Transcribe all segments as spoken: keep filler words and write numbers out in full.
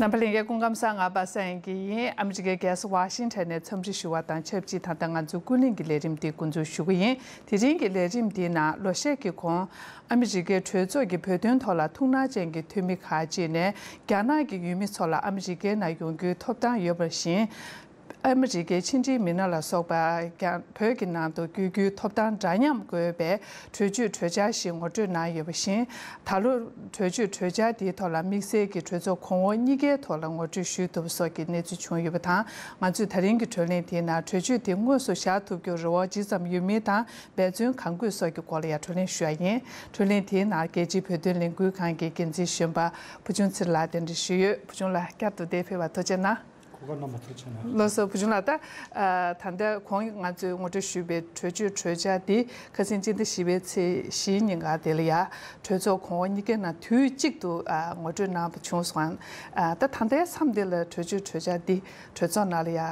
རྣམ་པ་ལྷན་རྒྱས་སྐུ་ཁམས་བཟང་། ང་པ་སངས་དབྱངས་སྐྱིད་ཡིན། ཨ་མི་རི་ཀའི་རྒྱལ་ས་ཝ་ཤིང་ཊོན་ནས་འཚམས་འདྲི་ཞུ་བ་དང་ཆབས་ཅིག་ད་ལྟ་ང་ཚོའི་ཀུན་གླེང་གི་ལས་རིམ་འདི་འགོ་འཛུགས་ཞུ་གི་ཡིན། དེ་རིང་གི་ལས་རིམ་འདིའི་ནང་ལོ་ཤས་ཀྱི་གོང་ཨ་མི་རི་ཀའི་གྲོས་ཚོགས་ཀྱི་བོད་དོན་ཐོག་ལ་ཐུགས་སྣང་ཅན་གྱི་འཐུས་མི་ཁག་ཅིག་ནས་རྒྱ་ནག་གི་ཡུལ་མི་ཚོ་ལ་ཨ་མི་རི་ཀའི་ནང་ཡོང་རྒྱུའི་ཐོབ་ཐང་ཡོད་པ་བཞིན། ཨ་མི་རི་ཀའི་ཕྱི་འབྲེལ་མི་སྣ་ལ་སོགས་པ་ཀྱང་བོད་ཀྱི་ནང་དུ་བསྐྱོད་རྒྱུའི་ཐོབ་ཐང་འདྲ་མཉམ་དགོས་པའི་གྲོས་ཆོད་གྲོས་འཆར་ཞིག་ངོ་སྤྲོད་གནང་ཡོད་པ་བཞིན། ད་ལོ་གྲོས་ཆོད་གྲོས་འཆར་དེའི་ཐོག་ལ་དམིགས་བསལ་གྱི་གྲོས་ཚོགས་གོང་འོག་གཉིས་ཀའི་ཐོག་ལ་ངོ་སྤྲོད་ཞུས་ཐུབ་པ་སོགས་ཀྱི་གནས་ཚུལ་བྱུང་ཡོད་པ་དང་། ང་ཚོས་ད་རིང་གི་བགྲོ་གླེང་དེའི་ནང་གྲོས་ཆོད་དེ་དངོས་སུ་བཞག་ཐུབ་རྒྱུར་རེ་བ་ཇི་ཙམ་ཡོད་མིན་དང་འབད་བརྩོན་གང་དགོས་སོགས་ཀྱི་སྐོར་ལ་ཡང་བགྲོ་གླེང་ཞུ་ཡ་ཡིན། བགྲོ་གླེང་དེའི་ནང་རྒྱལ་སྤྱིའི་བོད་དོན་ལས་འགུལ་ཁང་གི་འགན་འཛིན་གཞོན་པ་བུ་ཆུང་ཚེ་རིང་ལགས་གདན་འདྲེན་ཞུས་ཡོད། བུ་ཆུང་ལགས་བསྐྱར་དུ་འདིར་ཕེབས་པར་ཐུགས་རྗེ་གནང་། གོ་སྐབས་གནང་བར་ཐུགས་རྗེ་གནང་། ལགས་སོ། བུ་ཆུང་ལགས། ད་ཨ་ད་ལྟ་གོང་ང་ཚོས་ངོ་སྤྲོད་ཞུས་པའི་གྲོས་ཆོད་གྲོས་འཆར་འདི་ཁ་སང་སྤྱི་ཟླ་བཞི་པའི་ཚེས་བཞིའི་ཉིན་ག་དེ་ལ་ཡ་གྲོས་ཚོགས་གོང་འོག་གཉིས་ཀའི་ནང་དུས་གཅིག་ཏུ་ཨ་ངོ་སྤྲོད་གནང་བ་བྱུང་སོང་། ཨ་ད་ད་ལྟའི་མཚམས་འདི་ལ་གྲོས་ཆོད་གྲོས་འཆར་འདི་གྲོས་ཚོགས་ནང་ལ་ཡ་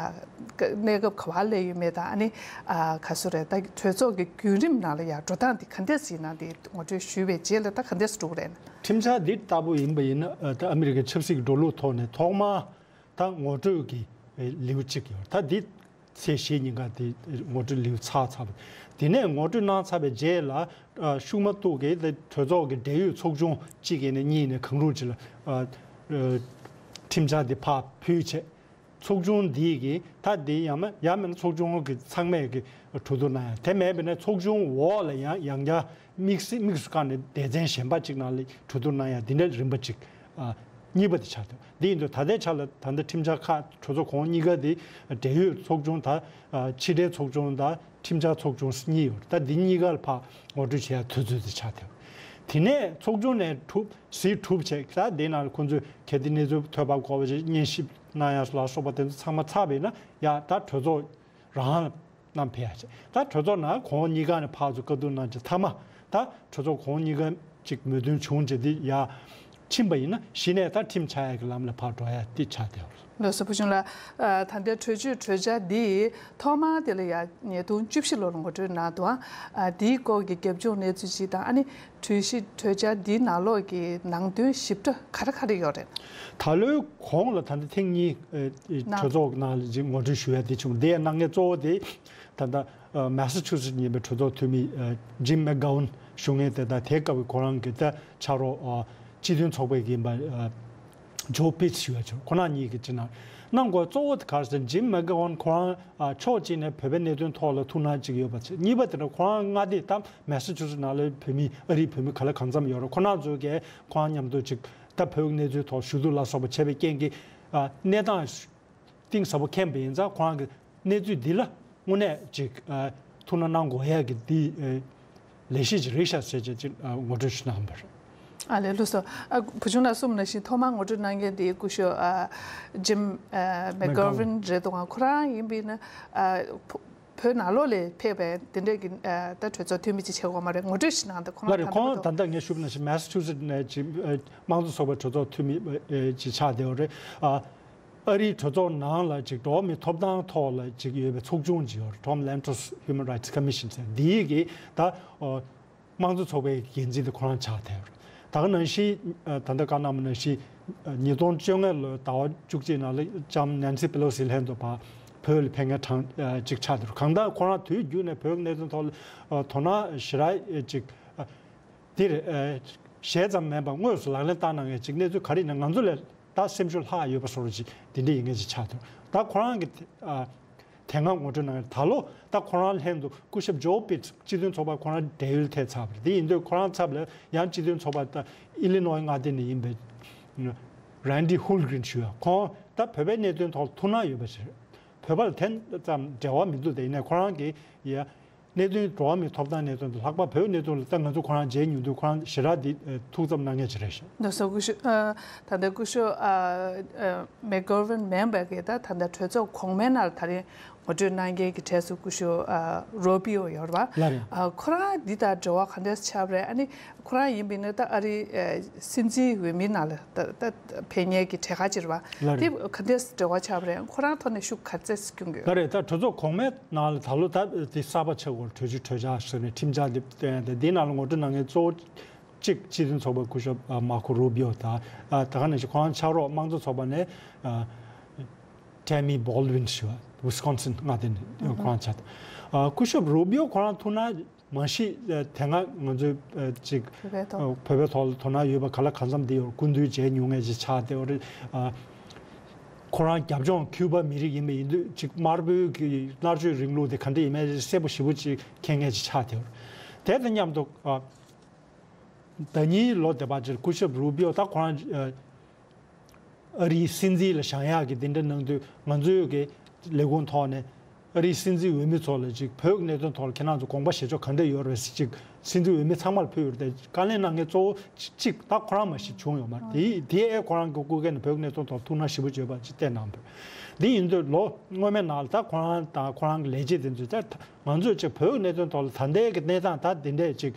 གནས་སྐབས་ག་པར་སླེབས་ཡོད་མེད་དང་། ཨ་ནི་ཨ་ག་སུ་རེད། ད་གྲོས་ཚོགས་ཀྱི་བརྒྱུད་རིམ་ནང་ལ་ཡ་འགྲོ་སྟངས་འདི་ག་འདྲས་ཡིན་ན་འདི་ངོ་སྤྲོད་ཞུས་པའི་རྗེས་ལ་ད་ག་འདྲས་འགྲོ་གི་རེད། ཁྲིམས་འཆར་འདི་ལྟ་བུ་ཡིན་པ་ཡིན་ན་ཨ་ད་ཨ་མི་རི་ཀའི་ཆབ་སྲིད་ཀྱི་འགྲོ་ལུགས་ཐོག་ནས་ཐོག་མར། ད་ངོ་སྤྲོད་ཀྱི་ལེའུ་གཅིག་ཡོད། ད་འདི་ཚེས་བཞིའི་ཉིན་ཀ་དེ་ངོ་སྤྲོད་ལེའུ་ཚར་ཚར་བ། དེ་ནས་ངོ་སྤྲོད་གནང་ཚར་བའི་རྗེས་ལ་ཨ་ཤུགས་མ་གཏོགས་ཀྱི་དེ་གྲོས་ཚོགས་ཀྱི་འབྲེལ་ཡོད་ཚོགས་ཆུང་གཅིག་ཡིན་ན་གཉིས་ཡིན་ན་གང་རུང་ཅིག་ལ་ཨ་ཨ་ཁྲིམས་འཆར་དེ་ཕར་ཕུལ་བྱས། ཚོགས་ཆུང་འདིས་ཀྱི་ད་དེ་ཡང་མ་ཡང་མིན་ན་ཚོགས་ཆུང་གི་ཚང་མས་ཀྱི་གྲོས་བསྡུར་གནང་ཡ། དེ་མེད་པ་ན་ཚོགས་ཆུང་འོག་ལ་ཡང་ཡང་བསྐྱར་དམིགས་བསལ་དམིགས་སུ་བཀར་ནས་སྡེ་ཚན་གཞན་པ་གཅིག་ནང་ལ་གྲོས་བསྡུར་གནང་ཡ། འདི་འདྲ་རིམ་པ་གཅིག་ཨ་གཉིས་པ་དེ་ཆགས་འདུག་འདི་ཡིན་དུས་ད་ལྟའི་ཆ་ལ་ད་ལྟ་ཁྲིམས་འཆར་ཁག་གྲོས་ཚོགས་གོང་གཉིས་ཀ་དེ་འབྲེལ་ཡོད་ཚོགས་ཆུང་ད་ཨ་ཕྱི་འབྲེལ་ཚོགས་ཆུང་དང་ཁྲིམས་འཆར་ཚོགས་ཆུང་གཉིས་ཡོད། ད་འདི་གཉིས་ཀ་ལ་ཕར་ངོ་སྤྲོད་བྱེད་ཡ་དུས་ཚོད་དེ་ཆགས་འདུག་དེ་ནས་ཚོགས་ཆུང་ནས་གྲུབ་ཟིན་གྲུབ་བྱས། ད་འདི་ནང་ལ་ཁོང་ཚོས་གལ་ཏེ་གནས་ཚུལ་ཐོན་པ་དགོས་པ་ཞིག་སྙན་ཞིབ་གནང་ཡ་ལ་སོགས་པ་དེ་ཚོ་ཚང་མ་ཚར་བ་ཡིན་ན་ཡ་ད་གྲོས་ཚོགས་རང་ལ་བསྣམས་ཕེབས་ཡ་བྱས། ད་གྲོས་ཚོགས་ནང་གོང་འོག་གཉིས་ཀ་ནས་ཕར་ཚུར་བཀའ་བསྡུར་གནང་རྗེས་མཐའ་མ་ད་གྲོས་ཚོགས་གོང་འོག་གཉིས་ཀ་ཅིག་མོས་མཐུན་བྱུང་རྗེས་དེ་ཡར་ཕྱིན་པ་ཡིན་ན་གཞི་ནས་ད་ཁྲིམས་ཆགས་ཡག་གི་ལམ་ལ་ཕར་འགྲོ་ཡག་དེ་ཆགས་བསྡད་ཡོད། ལགས་སོ། བུ་ཆུང་ལགས། ཨ་ད་ལྟའི་གྲོས་ཆོད་གྲོས་འཆར་འདི་ཐོག་མར་དེ་ལ་ཡ་ཉིས་སྟོང་བཅུ་བཞི་ལོར་ངོ་སྤྲོད་གནང་འདུག་ཨ་འདིའི་སྐོར་གྱི་རྒྱབ་ལྗོངས་གནས་ཚུལ་ཅིག་དང་། ཨ་ནི་གྲོས་གཞི་གྲོས་འཆར་འདིའི་ནང་ལོགས་ཀྱི་ནང་དོན་ཞིབ་ཕྲ་ག་རེ་ག་རེ་ཡོད་རེད། ད་ལོའི་གོང་ལ་ད་ལྟ་ཐེངས་གཉིས་ཨ་གྲོས་ཚོགས་ནང་ལ་ཅིག་ངོ་སྤྲོད་ཞུ་ཡ་དེ་བྱུང་། དེ་ཡ་གནང་མཁན་གཙོ་བོ་དེ་ད་ལྟ་ཨ་མེ་ས་ཆུ་སེ་ཊི་ཡིན་པའི་གྲོས་ཚོགས་འཐུས་མི་ཨ་ཇིམ་མེག་གྷ་ཝན་ཞུ་མཁན་དེ་དང་། དེའི་སྐབས་ཁོ་རང་གི་ད་ཕྱག་རོགས་ཨ་སྤྱི་མཐུན་ཚོགས་པའི་ཡིན་པ་ཨ་ཇོ་པིད་ཞུ་ཡ་བྱུང་། ཁོ་རང་གཉིས་ཀྱི་སྤྱི་ནང་གནང་དགོས་གཙོ་བོ་དེ་ག་རེ་ཟེར་ན། ཇིམ་མེག་གྷ་ཝན་ཁོ་རང་ཨ་ཕྱོགས་གཅིག་ནས་བོད་པའི་གནད་དོན་ཐོག་ལ་ཐུགས་སྣང་གཅིག་ཡོད་པ་བྱས། གཉིས་པ་དེ་ནི་ཁོ་རང་མངའ་སྡེ་ད་མེ་ས་ཆུ་སེ་ཊི་ནང་ལ་བོད་མི་ཨ་རིའི་བོད་མི་ག་ལ་གང་འཚམ་ཡོད་རེད། ཁོ་རང་ཚོ་གིས་ཁོ་རང་མཉམ་དུ་ཅིག་ད་བོད་ཀྱི་གནས་ཚུལ་ཐོག་ཞུ་གཏུག་ལ་སོགས་པ་བྱས་པའི་རྐྱེན་གྱིས་ཨ་གནས་སྟངས་གཏིང་ཟབ་པོ་མཁྱེན་པ་ཡིན་ཙང་། ཁོ་རང་གི་གནས་ཚུལ་འདི་ལ་དངོས་གནས་ཅིག་ཨ་ཐུགས་སྣང་གནང་དགོས་ཡ་གི་འདི་ཨ་ལས་གཞི་ཅིག་རེད་ཤག་ཟེར་བྱས་ཅིག་ཨ་ངོ་སྤྲོད་ཞུ་གནང་བ་རེད། ཨ་ལས། ལགས་སོ། ཨ་བུ་ཆུང་ལགས་གསུངས་ནང་བཞིན་ཐོག་མར་ངོ་སྤྲོད་གནང་མཁན་དེ་སྐུ་ཞབས་ཨ་ཇིམ་ཨ་མེག་གྷ་ཝན་རེད་འདུག་ག་ཁོ་རང་ཡིན་པ་ཡིན་ན་ཨ་བོད་ནང་ལོགས་ལ་ཕེབས་པའི་དེ་འདྲས་ཀྱི་ཨ་ད་གྲོས་ཚོགས་འཐུས་མི་ཅིག་བྱེད་དགོས་མ་རེད། ངོ་སྤྲོད་ཞིག་གནང་། ད་ཁོ་ལགས་རེད། ཁོང་ད་ལྟ་ངས་ཞུས་པ་ནང་བཞིན་མེ་ས་ཆུ་སེ་ཊི་ནས་ཅིག་ཨ་དམངས་གཙོ་ཚོགས་པའི་གྲོས་ཚོགས་འཐུས་མི་ཨ་ཅིག་ཆགས་བསྡད་ཡོད་རེད། ཨ་ཨ་རིའི་གྲོས་ཚོགས་ནང་ལ་ཅིག་འགྲོ་བ་མིའི་ཐོབ་ཐང་ཐོག་ལ་ཅིག་ཡོད་པའི་ཚོགས་ཆུང་ཅིག་ཡོད་རེད། Tom Lantos Human Rights Commission ཟེར། འདིའི་གི་ད་ཨ་དམངས་གཙོ་ཚོགས་པའི་འགན་འཛིན་དེ་ཁོ་རང་ཆགས་བསྡད་ཡོད་རེད། ད་ག་ནང་བཞིན་ཨ་ད་ལྟ་བཀའ་གནང་བ་ནང་བཞིན་ཨ་ཉིས་སྟོང་བཅོ་ལྔ་ལོའི་ཟླ་བ་བཅུ་གཅིག་ནང་ལ་ལྕམ་ནན་སི་པེ་ལོ་སི་ལྷན་དུ་ཕར་བོད་ལ་ཕེབས་མཁན་གྲངས་ཨ་ཅིག་ཆགས་བསྡད་རེད། གང་ལྟར་ཁོ་རང་དུས་རྒྱུན་ནས་བོད་ཀྱི་གནད་དོན་ཐོག་ལ་ཨ་དོ་སྣང་ཞེ་དྲག་ཨ་ཅིག་ཨ་དེར་ཨ་གཞས་ཙམ་མིན་པར་དངོས་སུ་ལག་ལེན་བསྟར་གནང་མཁན་ཅིག་གནས་ཚུལ་ག་རེ་ཡིན་ན་ང་ཚོ་ལས་ད་སེམས་ཤུགས་ལྷག་ཡོད་པ་བཟོ་འདྲ་ཅིག་དེ་འདྲ་ཡིན་མཁན་ཅིག་ཆགས་འདུག་ད་ཁོ་རང་གི་ཨ་དེ་སྔ་ངོ་སྤྲོད་གནང་ཡ། ད་ལོ་ད་ཁོ་རང་ལྷན་དུ་སྐུ་ཞབས་ཇོ་པིད་སྤྱི་མཐུན་ཚོགས་པ་ཁོ་རང་བགྲེས་ཡོལ་ཐེབས་ཚར་བ་རེད། དེ་ཡིན་དུས་ཁོ་རང་ཚབ་ལ་ཡང་སྤྱི་མཐུན་ཚོགས་པ་ད་ཨི་ལི་ནོའི་མངའ་སྡེ་ནས་ཡིན་པའི་རན་ཌི་ཧུལ་གྷི་རིན་ཞུ་ཡ། ཁོང་ད་བོད་པའི་གནད་དོན་ཐོག་ཐུགས་སྣང་ཡོད་པ་ཞིག་རེད། བོད་པ་ལ་དེ་ཙམ་འབྲེལ་བ་མི་འདུག་དེ་ཡིན་ནའི་ཁོ་རང་གིས་ཡ་གནད་དོན་འགྲོ་བ་མིའི་ཐོབ་ཐང་གནད་དོན་དང་ལྷག་པར་བོད་གནད་དོན་ལ་ད་ང་ཚོ་ཁོ་རང་མཇལ་མྱོང་དུས་ཁོ་རང་ཞེ་དྲག་འདི་ཐུགས་འཚབ་གནང་མཁན་ཅིག་རེད་ཤག་ལགས་སོ། སྐུ་ཞབས་ཨ་ད་ལྟ་སྐུ་ཞབས་ཨ་ཨ་མེག་གྷ་ཝན་མིན་པ་གི་ད་ད་ལྟ་གྲོས་ཚོགས་གོང་མའི་ནང་ལ་ད་རིང་ངོ་སྤྲོད་གནང་མཁན་གྱི་གྲས་སུ་སྐུ་ཞབས་ཨ་རུ་བྷི་ཨོ་ཡོད་རེད་པ། ལགས་རེད། ཨ་ཁོ་རང་འདི་དང་འབྲེལ་བ་ག་འདྲས་ཆགས་པ་རེད། ཨ་ནི་ཁོ་རང་ཡིན་པ་ཡིན་ན་ད་ཨ་རིའི་ཨ་སྲིད་འཛིན་འོས་མིའི་ནང་ལ་ད་ད་ཕེབས་མཁན་གྱི་གྲས་ཁག་ཅིག་རེད་པ། ལགས་རེད། དེ་ག་འདྲས་འབྲེལ་བ་ཆགས་པ་རེད། ཁོ་རང་ཐོག་ནས་ཤུགས་ག་ཚད་སྐྱོན་གྱི་ཡོད། ལགས་རེད། ད་གྲོས་ཚོགས་གོང་མའི་ནང་ལ་ད་ལོ་ད་དེ་གསར་པ་ཆགས་སྐོར་གྲོས་ཆོད་གྲོས་འཆར་ཟེར་ནས་ཁྲིམས་འཆར་དེ་བཏོན་ཡ་དེ་འདིའི་ནང་ལ་ངོ་སྤྲོད་གནང་མཁན་གཙོ་བོ་ གཅིག་སྤྱི་མཐུན་ཚོགས་པའི་སྐུ་ཞབས་ཨ་མར་ཁོ་རུ་བྷི་ཨོ་དང་། ཨ་ད་ག་ནང་བཞིན་ཁོ་རང་ཕྱག་རོགས་དམངས་གཙོ་ཚོགས་པ་ནས་ཨ་ཊེ་མི་བྷོལ་ཝིན་ཞུ་བ་ཝི་སི་ཀོན་སིན་མངའ་སྡེ་ནས་ཁོ་རང་ཆགས། ཨ་སྐུ་ཞབས་རུ་བྷི་ཨོ་ཁོ་རང་ཐུག་ན་མ་གཞི་ཨ་དེ་སྔ་ང་ཚོའི་ཨ་ཅིག་བོད་པའི་ཐོག་ཨ་བོད་པའི་ཐོག་ལ་དོ་སྣང་ཡོད་པ་ག་ལ་གང་འཚམ་དེ་ཡོད། སྐུ་མདུན་མཇལ་མྱོང་མཁན་ཅིག་ཆགས་བསྡད་ཡོད་རེད། ཨ་ཁོ་རང་རྒྱབ་ལྗོངས་ཁིའུ་པ་མི་རིགས་ཡིན་པ་ཡིན་དུས་ཅིག་དམར་པོའི་གི་མནར་གཅོད་རིང་ལུགས་དེ་ག་འདྲ་ཡིན་མིན་གསལ་པོ་ཞེ་པོ་ཅིག་མཁྱེན་མཁན་ཅིག་ཆགས་བསྡད་ཡོད་རེད། དེ་དང་མཉམ་དུ་ཨ། ཟླ་ཉིན་ལོ་དེ་བར་ཅིག་སྐུ་ཞབས་རུ་བྷི་ཨོ་ད་ཁོ་རང་ཨ་རིའི་སྲིད་འཛིན་ལ་བཞེངས་ཡག་གི་དེ་འདྲ་གནང་དུས་ང་ཚོའི་གི་ལས་ཁུངས་ཐོག་ནས་ཨ་རིའི་སྲིད་འཛིན་འོས་མི་ཚོ་ལ་ཅིག་བོད་ཀྱི་གནད་དོན་ཐོག་ལ་ཁྱེད་རང་ཚོ་དགོངས་པ་བཞེས་ཕྱོགས་ག་འདྲ་ཡོད་རེད་ཟེར་ཅིག་སྲིད་འཛིན་འོས་མི་ཚང་མར་ཕུལ་ཡོད་རེད་དེ། བཀའ་ལན་གནང་མཁན་གཙོ་བོ་གཅིག་ད་ཁོ་རང་མ་གཞི་བྱུང་ཡོད་མ་རེད། དེ་དེ་ཨེ་ཁོ་རང་གི་སྐུ་སྒེར་ནས་བོད་ཀྱི་གནད་དོན་ཐོག་ཐུགས་སྣང་ཞེ་པོ་ཅིག་ཡོད་པ་ཅིག་བསྟན་གནང་འདུག་འདི་ཡིན་དུས་ལོ་སྔོན་མའི་ནང་ལ་ད་ཁོ་རང་དང་ཁོ་རང་གི་ལས་བྱེད་དེ་ཚོས་ད་ང་ཚོས་ཅིག་བོད་ཀྱི་གནད་དོན་ཐོག་ལ་ད་ལྟའི་གི་གནས་སྟངས་ད་འདི་འདྲས་ཅིག་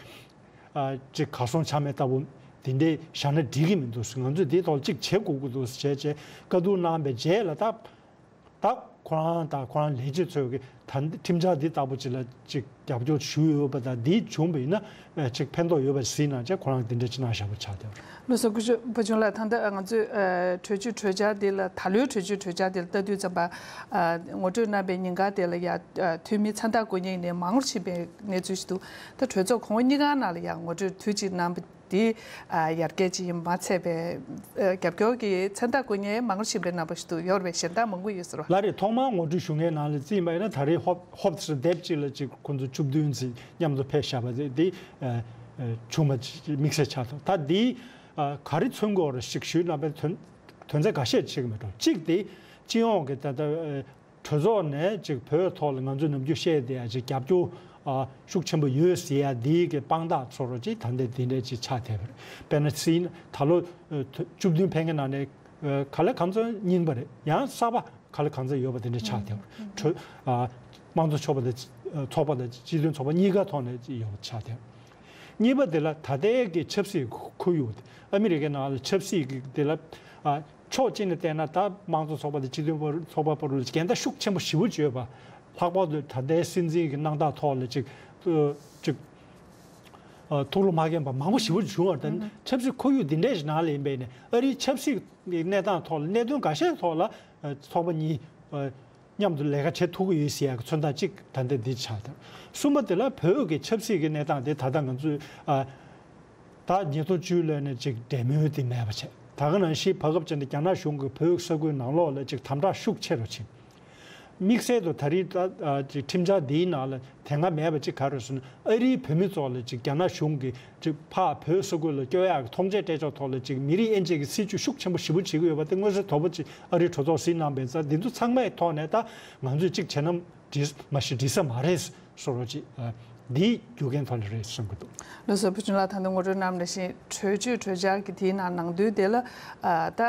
ཨ་ཅིག་གར་སོང་ཆ་མེད་ལྟ་བུ་འདི་འདྲས་བཞག་ན་འགྲིག་གི་མི་འདུག་ང་ཚོས་འདིའི་ཐོག་ལ་ཅིག་བྱེད་དགོས་ཀྱི་འདུག་བྱས་བྱས་བཀའ་བསྡུར་གནང་བའི་རྗེས་ལ་ད་ད་ཁོ་རང་དང་ཁོ་རང་ལས་བྱེད་ཚོས་ཀྱི་ད་ཁྲིམས་འཆར་འདི་ལྟ་བུ་ཅིག་ལ་ཅིག་རྒྱབ་སྐྱོར་ཞུས་ཡོད་པ་དང་། འདི་བྱུང་བ་ཡིན་ན་ཅིག་ཕན་ཐོགས་ཡོད་པ་གཟིགས་གནང་བྱས་ཁོ་རང་འདི་འདྲ་ཅིག་གནང་བཞག་པ་ཆགས་བསྡད་ཡོད་རེད། ལགས་སོ། སྐུ་ཞབས་བུ་ཆུང་ལགས། ད་ལྟ་ང་ཚོས་ཨ་གྲོས་ཆོད་གྲོས་འཆར་འདི་ལ་ད་ལོའི་གྲོས་ཆོད་གྲོས་འཆར་འདི་ལ་ལྟ་དུས་ཙམ་པ་ཨ་ངོ་སྤྲོད་གནང་བའི་ཉིན་ག་དེ་ལ་ཡ་ཨ་འཐུས་མི་མཚན་རྟགས་བཀོད་མཁན་ནས་མང་རུ་ཕྱིན་པའི་གནས་ཚུལ་ཞིག་འདུག་ད་གྲོས་ཚོགས་གོང་འོག་གཉིས་ཀ་ནང་ལ་ཡ་ངོ་སྤྲོད་དུས་གཅིག་གནང་བ་འདི་ཨ་ཡར་རྒྱས་ཅིག་ཡིན་མ་ཚད་པའི་ཨ་རྒྱབ་སྐྱོར་གྱི་མཚན་རྟགས་བཀོད་མཁན་མང་རུ་ཕྱིན་པའི་རྣམ་པ་ཞིག་འདུག་ཡོད་རེད་པས། གཞན་དག་མང་པོ་ཡོད་ཟེར་བ། ལགས་རེད། ཐོག་མར་ངོ་སྤྲོད་ཞུ་མཁན་ནང་ལ་བརྩིས་པ་ཡིན་ན་ད་རེས་ཧོབ་ཧོབ་སེ་དེབ་གཅིག་ལ་ཅིག་ཁོང་ཚོ་བཅུ་བདུན་ཙམ་མཉམ་དུ་ཕེབས་བཞག་པ་དེ་འདི་ཨ་ཨ་བྱུང་བ་ཅིག་དམིགས་བསལ་ཆགས་ཐུབ། ད་འདི་ཨ་ག་རེ་མཚོན་གྱི་ཡོད་རེད་ཅིག་ཞུས་ན་པའི་དོན་དོན་ཚན་འགའ་ཤས་ཅིག་མི་འགྲོ། གཅིག་དེ་སྤྱི་ཡོངས་ཀྱི་ད་ལྟ་ཨ་གྲོས་ཚོགས་ནས་ཅིག་བོད་ཐོག་ལ་ང་ཚོས་ནམ་རྒྱུན་བཤད་བསྡད་ཡ་ཅིག་རྒྱབ་སྐྱོར་ཨ་ཤུགས་ཆེན་པོ་ཡོད་ཟེར་ཡ་འདིའི་གི་དཔང་རྟགས་ཚོ་རུ་ཅིག་ད་ལྟ་འདི་འདྲ་ཅིག་ཆགས་བསྡད་པ་རེད། དཔེར་ན་སྲིད་ད་ལོ་ཨ་བཅུ་བདུན་ཕེབས་མཁན་ནང་ནས་ཨ་ག་ལེ་གང་ཚོད་རྙིང་པ་རེད། ཡང་གསར་པ་ག་ལེ་གང་ཚོད་ཡོད་པ་དེ་འདྲ་ཆགས་བསྡད་པ་རེད། གྲོས་ཨ་དམངས་གཙོ་ཚོགས་པ་དང་ཨ་ཚོགས་པ་དང་སྤྱི་མཐུན་ཚོགས་པ་གཉིས་ཀ་ཐོག་ནས་ཡོད་པ་ཆགས་བསྡད་པ་རེད། གཉིས་པ་དེ་ལ་ད་ལྟའི་གི་ཆབ་སྲིད་ཁོར་ཡུག་དེ་ཨ་མི་རི་ཀའི་ནང་ལ་ཆབ་སྲིད་ཀྱི་དེ་ལ་ཨ་ཕྱོགས་གཅིག་ནས་བལྟས་ན་ད་དམངས་གཙོ་ཚོགས་པ་དང་སྤྱི་མཐུན་ཚོགས་པ་བར་ལ་འགལ་ཟླ་ཤུགས་ཆེན་པོ་ཞེ་པོ་ཅིག་ཡོད་པ། ལྷག་པར་དུ་ད་ལྟའི་སྲིད་འཛིན་གྱི་གནང་སྟངས་ཐོག་ལ་ཅིག་ཨ་ཅིག་ཨ་ཐུགས་བློ་མ་འཁེལ་བ་མང་པོ་ཞེ་པོ་བྱུང་བ་དང་། ཆབ་སྲིད་ཁོར་ཡུག་འདི་འདྲའི་ཞིག་ནང་ལ་ཡིན་པས་ནས་ཨ་རིའི་ཆབ་སྲིད་ཀྱི་གནས་སྟངས་ཐོག་ལ་གནད་དོན་འགའ་ཤས་ཐོག་ལ་ཨ་ཚོགས་པ་གཉིས་ཨ་མཉམ་དུ་ལས་ཀ་བྱེད་ཐུབ་ཀྱི་ཡོད་ཟེར་ཡག་གི་མཚོན་རྟགས་གཅིག་ད་ལྟ་འདི་ཆགས་འདུག་གསུམ་པ་དེ་ལ་བོད་ཀྱི་ཆབ་སྲིད་ཀྱི་གནས་སྟངས་དེ་ད་ལྟ་ང་ཚོས་ཨ་ད་ཉིས་སྟོང་བཅུ་ལོན་ནས་ཅིག་འབྲེལ་མོལ་དེ་མེད་པ་བྱས། ད་ག་ནང་བཞིན་བར་སྐབས་ཅིག་ནས་རྒྱ་ནག་གཞུང་གིས་བོད་ས་ཁུལ་ནང་ལོགས་ལ་ཅིག་དམ་དྲག་ཤུགས་ཆེ་རུ་ཕྱིན། དམིགས་བསལ་དུ་ད་རེས་ད་ཨ་ཅིག་ཁྲིམས་འཆར་འདིའི་ནང་ལ་དེ་སྔ་མེད་པ་ཅིག་ག་རེ་ཟེར་ན། ཨ་རིའི་བོད་མི་ཚོ་ལ་ཅིག་རྒྱ་ནག་གཞུང་གིས་ཅིག་ཕར་བོད་ས་ཁུལ་ལ་སྐྱོད་ཡག་གི་ཐོངས་མཆན་སྤྲད་ཕྱོགས་ཐོག་ལ་ཅིག་མི་རིགས་དབྱེ་འབྱེད་ཀྱི་སྲིད་བྱུས་ཤུགས་ཆེན་པོ་ཞེ་པོ་བྱེད་ཀྱི་ཡོད་པ་དེ་མངོན་གསལ་དོད་པོ་ཅིག་ཨ་རིའི་གྲོས་ཚོགས་ཟིན་གནང་བས། ཙང་འདི་ཚོ་ཚང་མའི་ཐོག་ནས་ད་ང་ཚོས་ཅིག་བྱེད་ན་འགྲིག་མ་གཞི་འགྲིག་ས་མ་རེད་ཟེར་རོ་ཅིག་ཨ་འདིའི་རྒྱུ་རྐྱེན་ཐོག་ནས་རེད་བསམ་གྱི་འདུག་ལགས་སོ། བུ་ཆུང་ལགས། ད་ལྟ་ངོ་སྤྲོད་གནང་བ་ནང་བཞིན་གྲོས་ཆོད་གྲོས་འཆར་གྱི་དེའི་ནང་ནང་དོན་དེ་ལ་ཨ་ད་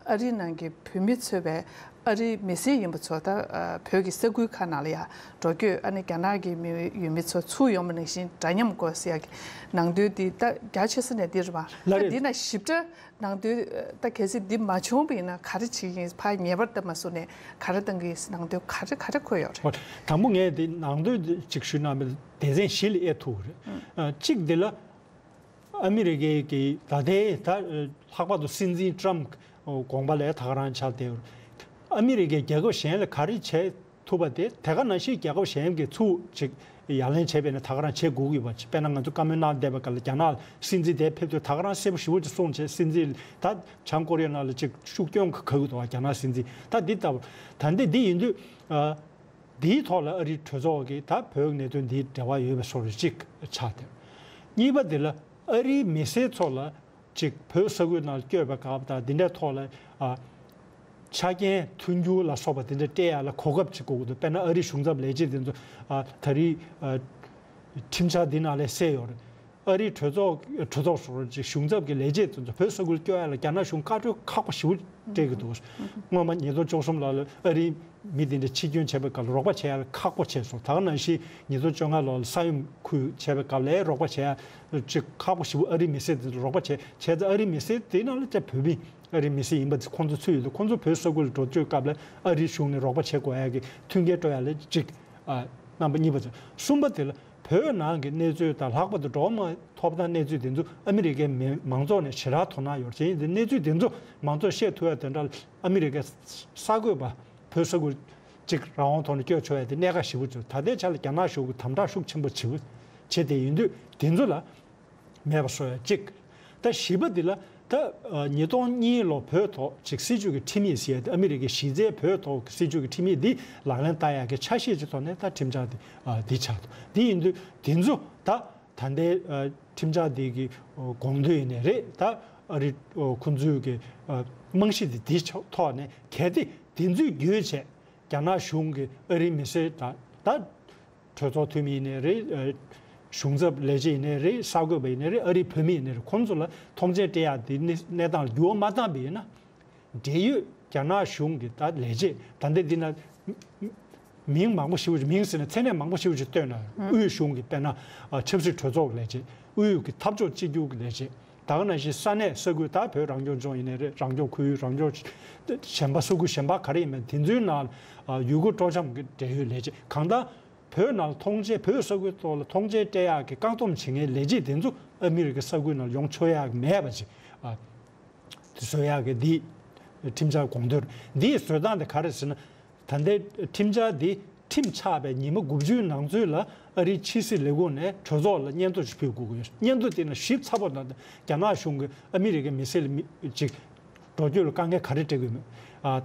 ཨ་རི་ནང་གི་བོད་མི་ཚོས་པའི་ཨ་རིའི་མི་སེར་ཡིན་པ་ཚོ་ད་ཨ་བོད་ཀྱི་ས་ཁུལ་ཁག་ནང་ལ་ཡ་འགྲོ་སྐྱོད་ཨ་ནི་རྒྱ་ནག་གི་མི་ཡུལ་མི་ཚོ་ཚུར་ཡོང་བ་ནང་བཞིན་འདྲ་མཉམ་དགོས་ཟེར་ཡ་གི་ནང་དོན་འདི་ད་རྒྱ་ཆེ་ས་ནས་འདི་རེད་པ། ལགས་རེད། འདི་ན་ཞིབ་ཕྲ་ནང་དོན་ད་གལ་སྲིད་འདི་མ་བྱུང་བ་ཡིན་ན་ག་རེ་བྱེད་ཀྱི་ཡིན། ཕར་ངེས་པར་ལྟ་མ་སོང་ནས་ག་རེ་གཏང་གི་ཡིན། ནང་དོན་ག་རེ་ག་རེ་འཁོད་ཡོད་རེད། ཨོ། དང་པོ་ངས་འདི་ནང་དོན་འདི་ཅིག་ཞུས་ན་མི་སྡེ་ཚན་བཞི་ལ་དབྱེ་ཐུབ་རེད། ཨ་གཅིག་འདི་ལ་ཨ་མི་རི་ཀའི་གི་ད་ལྟའི་ད་ལྷག་པར་དུ་སྲིད་འཛིན་ཀྲམ་དགོངས་པ་ལས་ད་ག་རང་ཆགས་བསྡད་ཡོད་རེད། ཨ་མི་རི་ཀའི་རྒྱལ་ཁབ་གཞན་ལ་ག་རེ་བྱས་ཐུབ་པ་དེ་དེ་ག་ནང་བཞིན་རྒྱལ་ཁབ་གཞན་གྱིས་ཚུར་ཅིག་ཡ་ལན་བྱས་པས་ན་ད་ག་རང་བྱེད་དགོས་ཀྱི་ཡོད་པ། དཔེར་ན་ང་ཚོ་བཀའ་མོལ་གནང་བསྡད་པ་ག་ལ་རྒྱ་ནག་སྲིད་འཛིན་དེ་ཕེབས་དུས་ད་ག་རང་གསལ་པོ་ཞེ་པོ་ཅིག་གསུངས་བྱས། སྲིད་འཛིན་ད་བྱང་ཀོ་རི་ཡ་ནང་ལ་ཅིག་ཤུགས་སྐྱོན་ག་ག་གི་འདུག་རྒྱ་ནག་སྲིད་འཛིན་ད་འདི་ལྟ་བུ། ད་འདི་འདི་ཡིན་དུས་ཨ་འདིའི་ཐོག་ལ་ཨ་རིའི་གྲོས་ཚོགས་ཀྱིས་ད་བོད་གནད་དོན་འདིའི་འབྲེལ་བ་ཡོད་པའི་བཟོ་འདྲ་ཅིག་ཆགས་ཏེ། གཉིས་པ་འདི་ལ་ཨ་རིའི་མི་སེར་ཚོ་ལ་ཅིག་བོད་ས་ཁུལ་ནང་བསྐྱོད་པའི་སྐབས་དང་འདི་འདྲའི་ཐོག་ལ་ཨ་ཆ་རྐྱེན་མཐུན་འགྱུར་ལ་སོགས་པ་འདི་འདྲ་སྤྲད་ཡ་ལ་གོ་སྐབས་ཅིག་དགོས་ཀྱི་འདུག་དཔེར་ན་ཨ་རིའི་གཞུང་ཚབ་ལས་བྱེད་འདི་ཚོ་ཨ་ད་རེས་ཨ་ཁྲིམས་འཆར་འདི་ནང་ལ་གསལ་ཡོད་རེད། ཨ་རིའི་གྲོས་ཚོགས་གྲོས་ཚོགས་སུ་ཅིག་གཞུང་ཚབ་ཀྱི་ལས་བྱེད་དེ་ཚོ་བོད་ས་ཁུལ་སྐྱོད་ཡ་ལ་རྒྱ་ནག་གཞུང་བཀའ་འཁྲོལ་ཁག་པོ་ཞེ་པོ་སྤྲད་ཀྱི་འདུག་སྔོན་མ་ཉིས་སྟོང་བཅུ་གསུམ་ལོ་ལ་ཨ་རིའི་མི་དེ་འདྲ་ཕྱིར་སྐྱོད་བྱས་པའི་སྐབས་ལ་རོགས་པ་བྱེད་ཡ་ལ་ཁག་པོ་བྱས་སོང་། ད་ག་ནང་བཞིན་ཉིས་སྟོང་བཅོ་ལྔ་ལོ་ལ་ས་ཡོམ་ཁུལ་བྱས་པའི་སྐབས་ལ་རོགས་པ་བྱེད་ཡ་ཅིག་ཁག་པོ་ཞེ་པོ། ཨ་རིའི་མི་སེར་དེ་ཚོ་རོགས་པ་བྱས་བྱས་ཙང་ཨ་རིའི་མི་སེར་དེའི་ནང་ལ་ཅིག་བོད་མི་ཨ་རིའི་མི་སེར་ཡིན་པ་དེ་ཁོང་ཚོ་ཚུད་ཡོད་དུས་ཁོང་ཚོ་བོད་ས་ཁུལ་ལ་འགྲོ་སྐྱོད་སྐབས་ལ་ཨ་རིའི་གཞུང་ནས་རོགས་པ་བྱེད་དགོས་ཡ་གི་མཐུན་རྐྱེན་སྤྲོད་ཡ་ལ་ཅིག་ཨ་རྣམ་པ་གཉིས་པ་ཚོ། གསུམ་པ་དེ་ལ། བོད་ནང་གི་གནས་ཚུལ་དང་ལྷག་པར་དུ་འགྲོ་བ་མིའི་ཐོབ་ཐང་གནས་ཚུལ་དེ་ཚོ་ཨ་མི་རི་ཀའི་མི་མང་ཚོགས་ནས་ཞེ་དྲག་དོ་སྣང་ཡོད་རེད། བྱས་ཡིན་དུས་གནས་ཚུལ་དེ་ཚོ་མང་ཚོགས་ཤེས་ཐུབ་ཡ་དེ་འདྲ་ཨ་མི་རི་ཀའི་གསར་འགོད་པ་བོད་གསར་འགོད་ཅིག་རང་དབང་ཐོག་ནས་བསྐྱོད་ཆོག་ཡ་དེ་གནད་འགག་ཞེ་པོ་ཅིག་ད་ལྟའི་ཆ་ལ་རྒྱ་ནག་གཞུང་གིས་དམ་དྲག་ཤུགས་ཆེན་པོ་བྱེད་བྱེད་བསྡད་ཡིན་དུས་དེ་ཚོ་ལ་མེད་པ་བཟོ་ཡ་གཅིག་ད་བཞི་པ་འདི་ལ་ད་ཉིས་སྟོང་གཉིས་ལོ་བོད་ཐོག་ཅིག་སྲིད་བྱུས་ཀྱི་ཁྲིམས་ཡིག་ཟེར་ཡ་དེ་ཨ་མི་རི་ཀའི་གཞི་རྩའི་བོད་ཐོག་གི་སྲིད་བྱུས་ཀྱི་ཁྲིམས་ཡིག་འདི་ལག་ལེན་བསྟར་ཡ་གི་ཆ་ཤས་ཀྱི་ཐོག་ནས་ད་ཁྲིམས་འཆར་འདི་འདི་ཆགས་འདུག་འདི་ཡིན་དུས་དེ་ཚོ་ད་ད་ལྟའི་ཁྲིམས་འཆར་འདི་གི་དགོངས་དོན་ཡིན་ནའི་རེད། ད་ཨ་རི་ཁོང་ཚོའི་གི་རྨང་གཞི་འདི་འདི་ཐོག་ནས་གལ་ཏེ་དེ་ཚོའི་བརྒྱུད་བྱས་རྒྱ་ནག་གཞུང་གི་ཨ་རིའི་མི་སེར་དང་ད་གྲོས་ཚོགས་འཐུས་མི་ཡིན་ནའི་རེད། གཞུང་ཚབ་ལས་བྱེད་ཡིན་ནའི་རེད། གསར་འགོད་པ་ཡིན་ནའི་རེད། ཨ་རིའི་བོད་མི་ཡིན་ནའི་རེད། ཁོང་ཚོ་ལ་ཐོངས་མཆན་སྤྲད་ཡག་དེ་གནས་གནས་སྟངས་ལ་འགྱུར་བ་མ་བཏང་པ་ཡིན་ན། འབྲེལ་ཡོད་རྒྱ་ནག་གཞུང་གི་ད་ལས་བྱེད་ད་ལྟ་འདི་ན་མིང་མང་པོ་ཞིག་མིང་ཟེར་ན་མཚན་གནས་མང་པོ་ཞིག་ཅིག་བཏོན་ན་དབུས་གཞུང་གི་དཔེར་ན་ཆབ་སྲིད་གྲོས་ཚོགས་ཀྱི་ལས་བྱེད། དབུས་ཀྱི་འཐབ་ཕྱོགས་གཅིག་གྱུར་གྱི་ལས་བྱེད། ད་ག་ནང་བཞིན་ས་གནས་ས་ཁུལ་ད་བོད་རང་སྐྱོང་ལྗོངས་ཡིན་ནའི་རེད། རང་སྐྱོང་ཁུལ་རང་སྐྱོང་གཞན་པ་ས་ཁུལ་གཞན་པ་ག་རེ་ཡིན་མིན་དེ་ཚོའི་ནང་ཡུལ་སྐོར་སྤྲོ་འཆམ་གྱི་འབྲེལ་ཡོད་ལས་བྱེད་གང་ལྟར་བོད་ནང་ཐོངས་མཆན་བོད་ས་ཁུལ་ཐོག་ལ་ཐོངས་མཆན་སྤྲད་ཡག་གི་བཀག་སྡོམ་བྱེད་མཁན་ལས་བྱེད་དེ་ཚོ་ཨ་མི་རི་ཀའི་ས་ཁུལ་ནང་ཡོང་ཆོག་ཡག་མེད་པ་ཅིག་བཟོ་ཡག་གི་འདི་ཁྲིམས་འཆར་དགོངས་དོན་འདིའི་བཟོ་སྟངས་དེ་ག་རེ་ཟེར་ན། ད་ལྟའི་ཁྲིམས་འཆར་འདི་ཁྲིམས་ཆགས་པའི་ཉི་མ་དགུ་བཅུའི་ནང་ཚུད་ལ་ཨ་རིའི་ཕྱི་སྲིད་ལས་ཁུངས་ནས་གྲོས་ཚོགས་ལ་སྙན་ཐོ་ཞིག་ཕུལ་དགོས་ཀྱི་ཡོད། སྙན་ཐོ་དེ་ནི་ཞིབ་ཚགས་པོ་དང་རྒྱ་ནག་གཞུང་གིས་ཨ་མི་རི་ཀའི་མི་སེར་ལ་མི་ཅིག་འགྲོ་སྐྱོད་ལ་དཀའ་ངལ་ག་རེ་འཕྲད་ཀྱི་ཡོད་མེད། ཨ།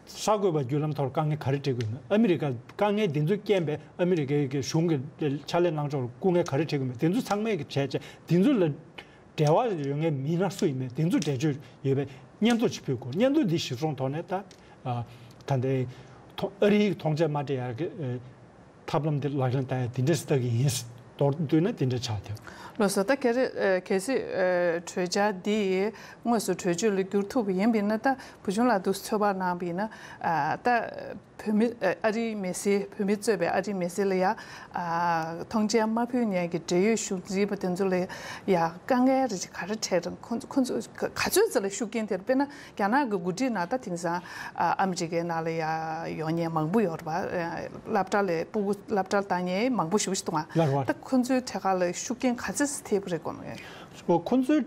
གསར་འགོད་པ་བརྒྱུད་ལམ་ཐོག་དཀའ་ངལ་ག་རེ་འཕྲད་ཀྱི་ཡོད་མེད། ཨ་མི་རི་ཀ་དཀའ་ངལ་འདི་ཚོ་རྐྱེན་པས་ཨ་མི་རི་ཀའི་གི་གཞུང་གི་ཕྱག་ལས་གནང་ཕྱོགས་ལ་སྐུ་ངལ་ག་རེ་འཕྲད་ཀྱི་ཡོད་མེད། འདི་ཚོ་ཚང་མས་གི་བྱས་བྱས་འདི་ཚོ་ལ་འབྲེལ་བ་ཡོད་མཁན་མི་སྣ་སུ་ཡིན་མིན་འདི་ཚོ་འགྲེལ་བརྗོད་ཡོད་པའི་སྙན་ཐོ་ཞིག་ཕུལ་དགོས། སྙན་ཐོ་འདི་གཞིར་བཟུང་ཐོག་ནས་ད་ཨ་ད་ལྟའི་ཐོ་ཨ་རིའི་ཐོངས་མཆན་མ་སྤྲད་ཡག་གི་ཨ་ཐབས་ལམ་འདི་ལག་ལེན་བསྟར་ཡ་འདི་འདྲ་ཞིག་ལྟ་གི་ཡིན། མདོར་བསྡུས་ན་འདི་འདྲ་ཆགས་ཐལ། ལགས་སོ། ད་གལ་སྲིད་ཨ་གལ་སྲིད་ཨ་གྲོས་འཆར་འདི་དངོས་སུ་གྲོས་ཆོད་ལ་འགྱུར་ཐུབ་པ་ཡིན་པ་ཡིན་ན། ད་བུ་ཆུང་ལགས་འདུག་ཚོད་དཔག་གནང་བ་ཡིན་ན་ཨ་ད་བོད་མི་ཨ་ཨ་རིའི་མི་སེར་བོད་མི་གཙོས་པའི་ཨ་རིའི་མི་སེར་ལ་ཡ་ཨ་ཐོངས་མཆན་མ་ཕུལ་མཁན་གྱི་འབྲེལ་ཡོད་གཞུང་འཛིན་པ་དེ་ཚོ་ལ་ཡ་དཀའ་ངལ་རེ་ཞིག་ག་རེ་འཕྲད་རུང་ཁོ་ཁོ་ཚོ་ག་ག་ཚོད་ཙམ་ལ་ཤུགས་རྐྱེན་ཐེབས། དཔེར་ན་རྒྱ་ནག་གི་འགོ་ཁྲིད་ནང་ད་དེང་སང་ཨ་ཨ་མི་རི་ཀའི་ནང་ལ་ཡ་ཡོང་མཁན་མང་པོ་ཡོད་རེད་པ། ཨ་སློབ་གྲྭ་ལ་སྤུ་གུ་སློབ་གྲྭ་ལ་བཏང་མཁན་མང་པོ་ཞེ་པོ་ཞིག་འདུག་ག་ལགས་རེད་པ། ད་ཁོ་ཚོའི་ཐད་ཁ་ལ་ཤུགས་རྐྱེན་ག་ཚོད་ཙམ་ཐེབས་ཀྱི་རེད་དགོངས་ཡོད། ཁོ་ཚོའི་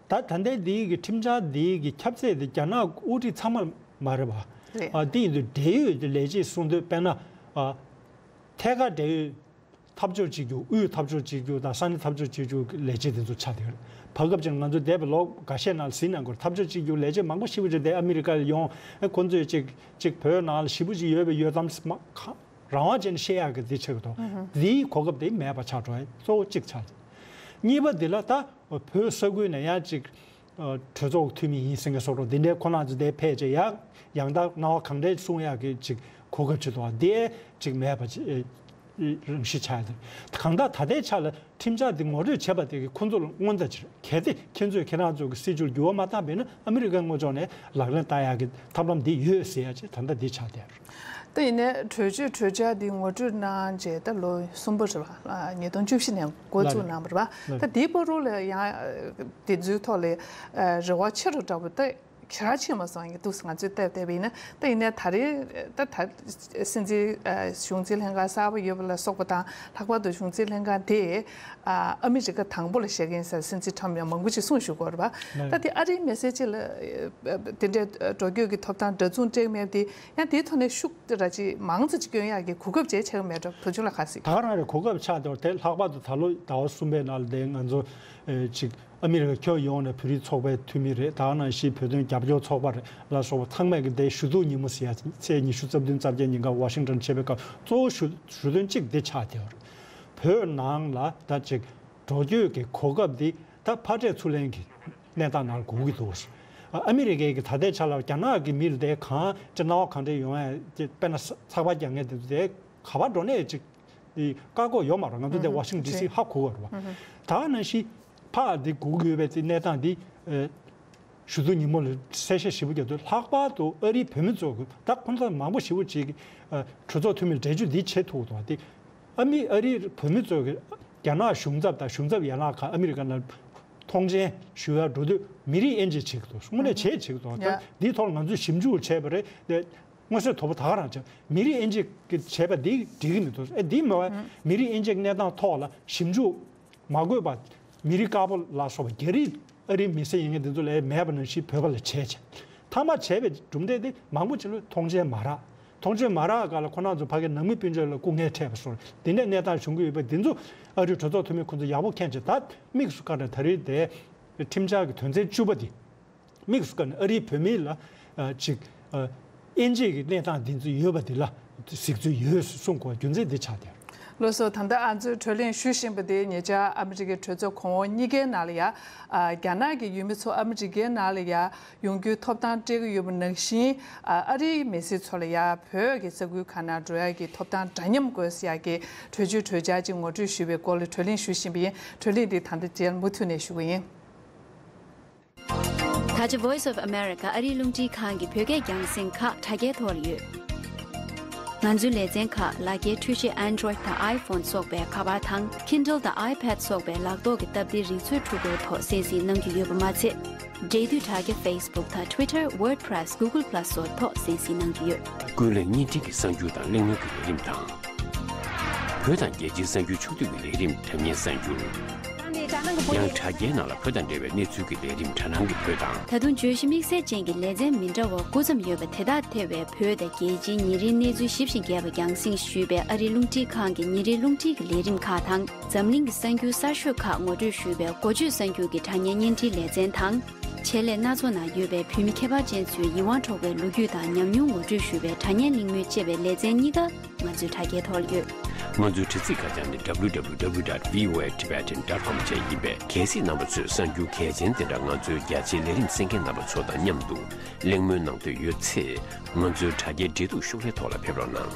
ད་ད་ལྟའི་འདི་གི་ཁྲིམས་འཆར་འདི་གི་ཁྱབ་ཚད་དེ་རྒྱ་ནག་དབུ་ཁྲིད་ཚང་མ་མ་རེད་པ། རེད། ཨ་དེ་ཡིན་དུས་འབྲེལ་ཡོད་ཀྱི་ལས་བྱེད་གསུང་དོན་དཔེར་ན་ཨ་ཐད་ཀར་འབྲེལ་ཡོད་འཐབ་ཕྱོགས་གཅིག་གྱུར་དབུས་འཐབ་ཕྱོགས་གཅིག་གྱུར་དང་ས་གནས་འཐབ་ཕྱོགས་གཅིག་གྱུར་གྱི་ལས་བྱེད་དེ་ཚོ་ཆགས་བསྡད་ཡོད་རེད། བར་སྐབས་ཅིག་ང་ཚོ་འདས་པའི་ལོ་འགའ་ཤས་ནང་ལ་གཟིགས་གནང་དགོས་རེད། འཐབ་ཕྱོགས་གཅིག་གྱུར་ལས་བྱེད་མང་པོ་ཞེ་པོ་ཅིག་དེ་ཨ་མི་རི་ཀ་ལ་ཡོང་། ཨ་ཁོ་ཚོས་ཅིག་ཅིག་བོད་ནང་ལ་ཞེ་པོ་ཅིག་ཡོད་པའི་ཡོད་ཙམ་མ་ཁ་རང་དབང་བྱས་ནས་བཤད་ཡག་གི་འདི་ཆགས་ཀྱི་འདུག་འདིའི་གོ་སྐབས་དེ་མེད་པ་ཆགས་འགྲོ་ཡ་གཙོ་བོ་གཅིག་ཆགས་ཀྱི། གཉིས་པ་འདི་ལ་ད་བོད་ས་ཁུལ་ནས་ཡང་ཅིག་ཨ་གྲོས་ཚོགས་འཐུས་མི་ཡིན་ཟེར་མཁན་སོགས་འདི་འདྲའི་ཁོ་རང་ཚོ་དེ་ཕེབས་བྱས་ཡང་ཡང་དག་སྣང་བ་གང་འདྲའི་གསུང་ཡག་གི་ཅིག་གོ་སྐབས་ཅིག་འདུག་པ། འདི་ཅིག་མེད་པ་ཅིག་ཨེ་རང་བཞིན་ཆགས་ཡོད། གང་ལྟར་ད་ལྟའི་ཆ་ལ་ཁྲིམས་འཆར་འདི་ངོ་སྤྲོད་བྱས་པ་དེ་གིས་ཁོང་ཚོ་ལ་སྔོན་བརྡ་ཅིག་རེད། གལ་ཏེ་ཁྱེད་ཚོས་ཁྱེད་རང་ཚོ་གི་སྲིད་བྱུས་འགྱུར་བ་མ་བཏང་པ་ཡིན་ན་ཨ་མི་རི་ཀའི་ངོས་ཕྱོགས་ནས་ལག་ལེན་བསྟར་ཡག་གི་ཐབས་ལམ་འདི་ཡོད་ཟེར་ཡག་ཅིག་ད་ལྟ་འདི་ཆགས་བསྡད་ཡོད་རེད། ད་ཡིན་ནའི་གྲོས་ཆོད་གྲོས་འཆར་འདི་ངོ་སྤྲོད་གནང་རྗེས་ད་ལོ་གསུམ་པ་རེད་པ། ཉིས་སྟོང་བཅུ་བཞི་ནས་འགོ་བཙུགས་གནང་བ་རེད་པ། ད་དེའི་བར་དུ་ལ་ཡང་དེ་ཚོའི་ཐོག་ལ་རེ་བ་ཆེ་རུ་འདྲ་པོ་ད་ཞེ་དྲག་ཕྱིན་མ་སོང་། ཡིན་འདུག་ང་ཚོས་བལྟས་བལྟས་པ་ཡིན་ན། ད་ཡིན་ནའི་ད་རེས་ད་ད་སྲིད་འཛིན་གཞུང་འཛིན་ལྷན་ཁང་གསར་པ་ཡོད་པ་ལ་སོགས་པ་དང་། ལྷག་པར་དུ་གཞུང་འཛིན་ལྷན་ཁང་དེ་ཨ་མི་རི་ཀ་དང་པོ་ལ་བཞེངས་མཁན་ཟེར་སྲིད་འཛིན་ཁྲམ་ཡང་མང་པོ་ཅིག་གསུངས་བཞུགས་ཀྱི་ཡོད་རེད་པ། ད་དེ་ཨ་རིའི་མི་སེར་ཅིག་ལ་དེ་འདྲའི་འགྲོ་སྐྱོད་ཀྱི་ཐོབ་ཐང་འདྲ་མཚུངས་སྤྲད་མེད་པ་དེ། ཡང་དེའི་ཐོག་ནས་ཤུགས་ར་ཅིག་མང་ཙམ་ཅིག་སྐྱོན་ཡག་གི་གོ་སྐབས་ཅིག་ཆགས་ཀྱི་མེད་འགྲོ། བུ་ཆུང་ལ་ག་ཟེར། ད་ག་རང་རེད། གོ་སྐབས་ཆགས་འདུག་དེ་ལྷག་པར་དུ་ད་ལོ་ཟླ་བ་གསུམ་པའི་ནང་ལ་དེ་ང་ཚོ་ཨེ་ཅིག་ཨ་མི་རི་ཀ་ཁྱོན་ཡོངས་ནས་བོད་རིགས་ཚོགས་པའི་འཐུས་མི་རེད། ད་ག་ནང་བཞིན་བོད་དོན་རྒྱབ་སྐྱོར་ཚོགས་པ་རེད་ལ་སོགས་པ་ཚང་མས་ཀྱི་དེ་ཞུ་གཏུག་ཉིན་མོ་ཟེར་ཡ་ཚེས་ཉི་ཤུ་རྩ་བདུན་རྩ་བརྒྱད་ཉིན་ཀ་ཝ་ཤིང་ཊོན་ཆེད་ཕེབས་སྐབས་གཙོ་བོ་ཞུ་ཞུ་དོན་གཅིག་འདི་ཆགས་བསྡད་ཡོད་རེད། བོད་ནང་ལ་ད་ཅིག་འགྲོ་སྐྱོད་ཀྱི་གོ་སྐབས་འདི་ད་ཕར་སྤྲད་ཚུར་ལེན་གྱི་གནས་སྟངས་ནང་འགོར་གྱི་འདུག་ཨ་མི་རི་ཀའི་གི་ད་ལྟའི་ཆ་ལ་རྒྱ་ནག་གི་མི་ལ་དེ་གང་ཅི་སྣང་བ་གང་འདྲ་ཡོང་ཡ་དེ་དཔེར་ན་ཚགས་པར་རྒྱག་མཁན་དེ་ཚོ་དེ་ག་པར་འགྲོ་ནས་ཅིག་བཀག་འགོག་ཡོད་མ་རེད། ང་ཚོ་དེ་ཝ་ཤིང་ཌི་སི་ཧ་གོ་བ་རེད་བ། ད་ནང་བཞིན་ཕར་འདི་སྒུག་ཡོད་པའི་དེ་གནས་སྟངས་འདི་ཞུ་གཏུག་ཉིན་མོ་ལ་གསལ་བཤད་ཞིབ་པོ་རྒྱག་དུས་ལྷག་པར་དུ་ཨ་རིའི་བོད་མི་ཚོ་གི་ད་ཁོང་ཚོ་མང་པོ་ཞེ་པོ་ཅིག་གྲོས་ཚོགས་འཐུས་མི་ལ་འགྲེལ་བརྗོད་འདི་བྱེད་ཐུབ་འདུག་དེ་ཨ་མི་ཨ་རིའི་བོད་མི་ཚོ་གི་རྒྱ་ནག་གཞུང་ཚབ་དང་གཞུང་ཚབ་ཡན་ལག་ཁག་ཨ་མི་རི་ཀ་ནང་ཐོངས་མཆན་ཞུ་ཡ་འགྲོ་དུས་མི་རིགས་དབྱེ་འབྱེད་བྱེད་ཀྱི་འདུག་དངོས་གནས་བྱེད་བྱེད་ཀྱི་འདུག་ད་འདིའི་ཐོག་ལ་ང་ཚོས་ཞིབ་འཇུག་བྱས་པ་རེད། མངོན་གསལ་དོད་པོ་ད་ག་རང་བྱས། མི་རིགས་དབྱེ་འབྱེད་ཀྱི་བྱས་པ་འདི་འགྲིག་གི་མི་འདུག་ཨེ་འདི་མ་བས་མི་རིགས་དབྱེ་འབྱེད་ཀྱི་གནས་སྟངས་ཐོག་ལ་ཞིབ་འཇུག་མ་དགོས་པ། མི་རིགས་དཀར་པོ་ལ་སོགས་པ་རྒྱ་རིགས་ཨ་རིའི་མི་སེར་ཡིན་མཁན་འདི་ཚོ་ལ་ཨེ་མེད་པ་ནང་བཞིན་བོད་པ་ལ་བྱས་བྱས། མཐའ་མ་བྱས་པའི་གྲུབ་འབྲས་དེ་མང་པོ་ཅིག་ལ་ཐོངས་མཆན་མ་རག་ཐོངས་མཆན་མ་རག་སྐབས་ལ་ཁོ་རང་ཚོ་ཕ་གིའི་ནང་མི་སྤུན་མཆེད་ལ་སྐུ་ངལ་འཕྲད་པ་སོགས་འདི་འདྲའི་གནས་སྟངས་བྱུང་གི་ཡོད་པ་འདི་ཚོ་ཨ་རིའི་གྲོས་ཚོགས་འཐུས་མི་ཁོ་ཚོ་ཡག་པོ་མཁྱེན་བྱས། ད་དམིགས་སུ་བཀར་ནས་ད་རེས་དེ་ཁྲིམས་འཆར་གྱི་དོན་ཚན་བཅུ་པ་འདི་དམིགས་སུ་བཀར་ནས་ཨ་རིའི་བོད་མི་ལ་ཨ་ཅིག་ཨ་དབྱེ་འབྱེད་ཀྱི་གནས་སྟངས་འདི་ཚོ་ཡོད་པ་འདི་ལ་གཟིགས་ཚུལ་ཡོད་གསུང་དགོས་རྒྱུ་མཚན་འདི་ཆགས་བསྡད། ལགས་སོ། ད་ལྟ་ང་ཚོས་གྲོས་གླེང་ཞུ་བཞིན་པ་དེ་ཉེ་ཆར་ཨ་མི་རི་ཀའི་གྲོས་ཚོགས་གོང་འོག་གཉིས་ཀའི་ནང་ལ་ཡ། ཨ་རྒྱ་ནག་གི་ཡུལ་མི་ཚོ་ཨ་མི་རི་ཀའི་ནང་ལ་ཡ་ཡོང་རྒྱུའི་ཐོབ་ཐང་སྤྲད་ཀྱི་ཡོད་པ་ནང་བཞིན། ཨ་ཨ་རིའི་མི་སེར་ཚོ་ལ་ཡ་བོད་ཀྱི་ས་ཁུལ་ཁག་ནང་འགྲོ་ཡ་གི་ཐོབ་ཐང་འདྲ་མཉམ་དགོས་ཟེར་ཡ་གི་གྲོས་ཆོད་གྲོས་འཆར་ཅིག་ངོ་སྤྲོད་ཞུས་པའི་སྐོར་ལ་གྲོས་གླེང་ཞུ་བཞིན་པ་ཡིན། གྲོས་གླེང་འདི་ད་ལྟ་རྗེས་མུ་མཐུད་ནས་ཞུ་གི་ཡིན། ད་ཆ་Voice of America ཨ་རིའི་རླུང་འཕྲིན་ཁང་གི་བོད་སྐད་རྒྱང་སྲིང་ཁག་དྲ་རྒྱའི་ཐོག་ལ་ཡོད། ང་ཚོའི་ལེ་ཚན་ཁག་ལག་འཁྱེར་འཕྲུལ་ཆས་Android དང་iPhone སོགས་པའི་ཁ་པར་དང་Kindle དང་iPad སོགས་པའི་ལག་ཐོག་གི་སྟབས་བདེའི་རིག་མཛོད་འཕྲུལ་འཁོར་ཐོག་གསན་གཟིགས་གནང་རྒྱུ་ཡོད་པ་མ་ཚད། འབྲེལ་མཐུད་དྲ་རྒྱ་Facebook དང་Twitter, WordPress, Google Plus སོགས་ཐོག་གསན་གཟིགས་གནང་རྒྱུ་ཡོད། ཀུན་གླེང་བརྙན་འཕྲིན་གྱི་གསར་འགྱུར་དང་གླེང་མོལ་གྱི་ལས་རིམ་དང་། བོད་དང་རྒྱལ་སྤྱིའི་གསར་འགྱུར་ཕྱོགས་བསྡུས་ཀྱི་ལས་རིམ་དྲ་བརྙན་གསར་འགྱུར། ཡང་དྲ་རྒྱའི་ནང་ལ་བོད་དང་འབྲེལ་བའི་གནས་ཚུལ་གྱི་ལས་རིམ་དྲ་སྣང་གི་བོད་དང་། ད་དུང་བརྗོད་གཞི་དམིགས་བསལ་ཅན་གྱི་ལེ་ཚན་མི་འདྲ་བ་དགུ་ཙམ་ཡོད་པ་དེ་དག་ཐེ་བའི་བོད་དང་རྒྱལ་སྤྱིའི་ཉིན་རེའི་གནས་ཚུལ་ཞིབ་ཅིང་རྒྱས་པ་རྒྱང་སྲིང་ཞུས་པའི་ཨ་རིའི་རླུང་འཕྲིན་ཁང་གི་ཉིན་རེའི་རླུང་འཕྲིན་གྱི་ལས་རིམ་ཁག་དང་། འཛམ་གླིང་གི་གསར་འགྱུར་གསར་ཤོས་ཁག་ངོ་སྤྲོད་ཞུས་པའི་འགོ་བརྗོད་གསར་འགྱུར་གྱི་དྲ་བརྙན་བརྙན་འཕྲིན་ལེ་ཚན་དང་། ཆེད་ལས་སྣ་ཚོགས་ནང་ཡོད་པའི་བོད་མི་ཁྱད་པར་ཅན་ཚོའི་ཡིད་དབང་འཕྲོག་པའི་ལོ་རྒྱུས་དང་ཉམས་མྱོང་ངོ་སྤྲོད་ཞུ་བའི་དྲ་བརྙན་གླེང་མོལ་ཅེས་པའི་ལེ་ཚན་གཉིས་ཀ་ང་ཚོའི་དྲ་རྒྱའི་ཐོག་ལ་ཡོད། ང་ཚོའི་དྲ་ཚིགས་ཁ་བྱང་ནི་www.voatibetan.com བཅས་ཡིན་པས། གལ་སྲིད་རྣམ་པ་ཚོས་གསར་འགྱུར་གལ་ཆེན་དེ་འདྲ་ང་ཚོའི་རྒྱ་ཆེའི་ལས་རིམ་གསན་མཁན་རྣམ་པ་ཚོ་དང་མཉམ་དུ་གླེང་མོལ་གནང་འདོད་ཡོད་ཚེ། ང་ཚོའི་དྲ་རྒྱའི་འབྲེལ་གཏུག་ཤོག་ལྷེ་ཐོག་ལ་ཕེབས་རོགས་གནང་།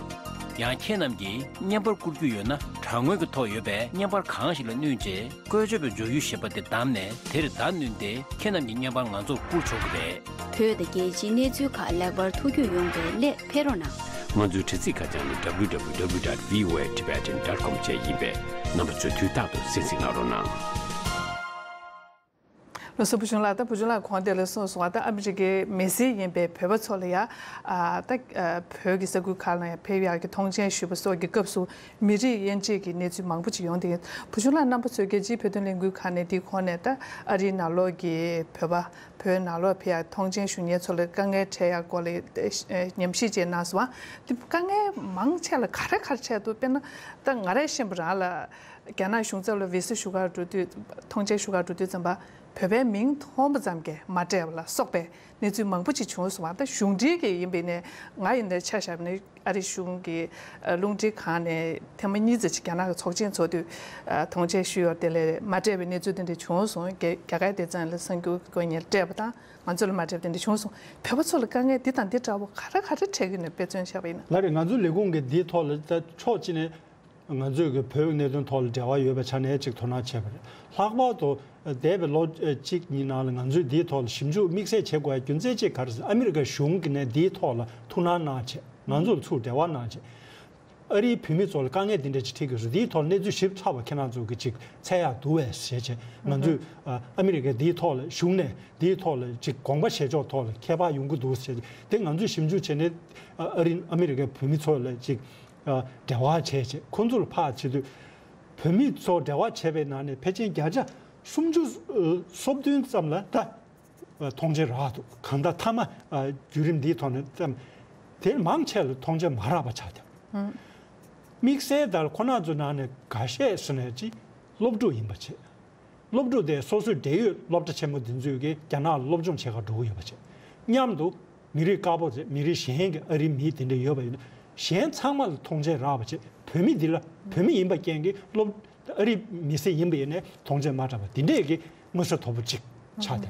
ཡང་ཁྱེད་རྣམས་ཀྱིས་བརྙན་པར་བསྐུར་རྒྱུ་ཡོད་ན། དྲ་ངོས་ཀྱི་ཐོག་ཡོད་པའི་བརྙན་པར་གང་ཞིག་ལ་བསྣུན་རྗེས། བཀོལ་སྤྱོད་པའི་འཇོག་ཡུལ་ཞེས་པ་དེ་བདམས་ནས་དེར་བརྡ་བསྣུན་ཏེ་ཁྱེད་རྣམས་ཀྱི་བརྙན་པར་ང་ཚོར་བསྐུར་ཆོག་གི་རེད། བོད་དང་རྒྱལ་སྤྱིའི་གནས་ཚུལ་ཁག་ལེགས་པར་ཐུགས་རྒྱུས་ཡོང་བའི་སླད་ཕེབས་རོགས་གནང་། ང་ཚོའི་དྲ་ཚིགས་ཁ་བྱང་ནི་www.voatibetan.com བཅས་ཡིན་པས། རྣམ་པ་ཚོས་དུས་རྟག་ཏུ་གསན་གཟིགས་གནང་རོགས་གནང་། ལགས་སོ། བུ་ཆུང་ལགས། ད་བུ་ཆུང་ལགས་གོང་དེ་ལ་གསུངས་སོང་བ། ད་ཨ་མི་རི་ཀའི་མི་སེར་ཡིན་པའི་བོད་པ་ཚོ་ལ་ཡ། ཨ་ད་ཨ་བོད་ཀྱི་ས་ཁུལ་ཁག་ལ་ཡ་ཕེབས་ཡག་གི་ཐོངས་མཆན་ཞུས་པ་སོགས་ཀྱི་སྐབས་སུ་མི་རིགས་དབྱེ་འབྱེད་ཀྱི་གནས་ཚུལ་མང་པོ་ཅིག་ཡོང་བསྡད་ཡོད། བུ་ཆུང་ལགས་རྣམ་པ་ཚོས་རྒྱལ་སྤྱིའི་བོད་དོན་ལས་འགུལ་ཁང་ནས་འདིའི་ཁོངས་ནས་ད་ཨ་རིའི་ནང་ལོགས་ཀྱི་བོད་པ། བོད་ནང་ལོགས་ཕེབས་ཡག་ཐོངས་མཆན་ཞུ་མཁན་ཚོ་ལ་དཀའ་ངལ་འཕྲད་ཡག་སྐོར་ལ་ཨ་ཉམས་ཞིབ་ཅིག་གནང་སོང་བ། འདི་དཀའ་ངལ་མང་ཆེ་ལ་ག་རེ་ག་རེ་འཕྲད་འདུག་དཔེར་ན་ད་ང་རས་ཤེས་པ་རང་ལ། རྒྱ་ནག་གཞུང་ཚབ་ལ་བི་ས་ཞུ་གར་འགྲོ་དུས། ཐོངས་མཆན་ཞུ་གར་འགྲོ་དུས་ཙམ་པ། བོད་པའི་མིང་མཐོང་བ་ཙམ་གྱིས་མ་སྤྲད་པ་ལ་སོགས་པའི་གནས་ཚུལ་མང་པོ་ཅིག་བྱུང་སོང་བ། ད་གཞུང་འབྲེལ་གྱི་ཡིན་པ་ཡིན་ནའི་ང་ཡིན་ནའི་ཆ་བཞག་ན་ཨ་རི་གཞུང་གི་རླུང་འཕྲིན་ཁང་ནས་ཐེངས་མ་གཉིས་ཙམ་ཅིག་རྒྱ་ནག་གི་ཚོགས་ཆེན་ཚོགས་དུས་ཐོངས་མཆན་ཞུས་ཡོད་དེ་ལས་མ་སྤྲད་པའི་གནས་ཚུལ་དེ་འདྲ་བྱུང་སོང་། རྒྱ་རྒྱ་གར་སྡེ་ཚན་ལ་གསར་འགྱུར་གྱི་སྐོར་ཉིད་སྤྲད་པ་དང་ང་ཚོ་ལ་མ་སྤྲད་པ་དེ་འདྲ་བྱུང་སོང་། བོད་པ་ཚོ་ལ་དཀའ་ངལ་འདི་དང་འདི་འདྲ་བོ་ག་རེ་ག་རེ་འཕྲད་ཀྱི་ཡོད་ན་དཔེ་མཚོན་བཞག་པ་ཡིན་ན། ལགས་རེད། ང་ཚོའི་ལས་ཁུངས་ཀྱི་འདིའི་ཐོག་ལ་ད་ཕྱོགས་གཅིག་ནས། ང་ཚོས་ཀྱི་བོད་ཀྱི་གནད་དོན་ཐོག་ལ་འབྲེལ་བ་ཡོད་པའི་ཆ་ནས་ཅིག་དོ་སྣང་བྱས་པ་རེད། ལྷག་པར་དུ་འདས་པའི་ལོ་གཅིག་གཉིས་ནང་ལ་ང་ཚོས་འདིའི་ཐོག་ལ་ཞིབ་འཇུག་དམིགས་བསལ་བྱེད་དགོས་པའི་རྒྱུ་མཚན་ཅིག་ག་རེ་ཟེར། ཨ་མི་རི་ཀ་གཞུང་གིས་ནས་འདིའི་ཐོག་ལ་ཐུགས་སྣང་གནང་བྱས། ང་ཚོ་ལ་ཚུར་འབྲེལ་བ་གནང་བྱས། ཨ་རིའི་བོད་མི་ཚོ་ལ་དཀའ་ངལ་འདི་འདྲ་ཅིག་འཕྲད་ཀྱི་རེད། འདིའི་ཐོག་གནས་ཚུལ་ཞིབ་ཕྲ་བ་ཁྱེད་རང་ཚོ་གི་ཅིག་འཚོལ་ཡག་འདུག་བས་ཞེས་བྱས། ང་ཚོས་ཨ་མི་རི་ཀའི་འདིའི་ཐོག་ལ་གཞུང་ནས་འདིའི་ཐོག་ལ་ཅིག་དགོངས་པ་བཞེས་ཕྱོགས་ཐོག་ལ་ཁྱད་པར་ཡོང་གི་འདུག་ཞེས་དེ་ང་ཚོས་ཞིབ་འཇུག་བྱས་ནས་ཨ་རི་ཨ་མི་རི་ཀའི་བོད་མི་ཚོ་ལ་ཅིག་འབྲེལ་བ་བྱས་བྱས་ཁོང་ཚོ་ལ་ཕར་བྱེད་དུས། བོད་མི་ཚོ་འབྲེལ་བ་བྱས་པའི་ནང་ནས་ཕལ་ཆེར་བརྒྱ་ཆ་སུམ་ཅུ་སོ་བདུན་ཙམ་ལ་ད་ཐོངས་མཆན་རག་འདུག་གང་ལྟར་མཐའ་མ་བརྒྱུད་རིམ་འདིའི་ཐོག་ནས་ཙམ་དེར་མང་ཆེ་ལ་ཐོངས་མཆན་མ་རག་པ་ཆགས་ཀྱང་། དམིགས་བསལ་ལྟར་ཁོ་རང་ཚོའི་ནང་ནས་འགའ་ཤས་ཟེར་ནས་ཅིག་སློབ་ཕྲུག་ཡིན་པ་བྱས། སློབ་ཕྲུག་དེ་སོ་སོའི་འབྲེལ་ཡོད་སློབ་གྲྭ་ཆེན་མོ་འདི་ཚོས་ཀྱི་རྒྱ་ནག་ལ་སློབ་སྦྱོང་བྱེད་གར་འགྲོ་གི་ཡོད་པ་བྱས། མཉམ་དུ་མི་རིགས་དཀར་པོ་རེད། མི་རིགས་གཞན་གྱི་ཨ་རིའི་མི་དེ་འདྲ་ཡོད་པ་ཡིན་ན་གཞན་ཚང་མ་ལ་ཐོངས་མཆན་རག་པ་བྱས། བོད་མི་འདི་ལ་བོད་མི་ཡིན་པ་རྐྱེན་གྱིས་སློབ་ཨ་རིའི་མི་སེར་ཡིན་པ་ཡིན་ནའི་ཐོངས་མཆན་མ་རག་པ་འདི་འདྲས་ཀྱི་མངོན་གསལ་དོད་པོ་གཅིག་ཆགས་ཏེ།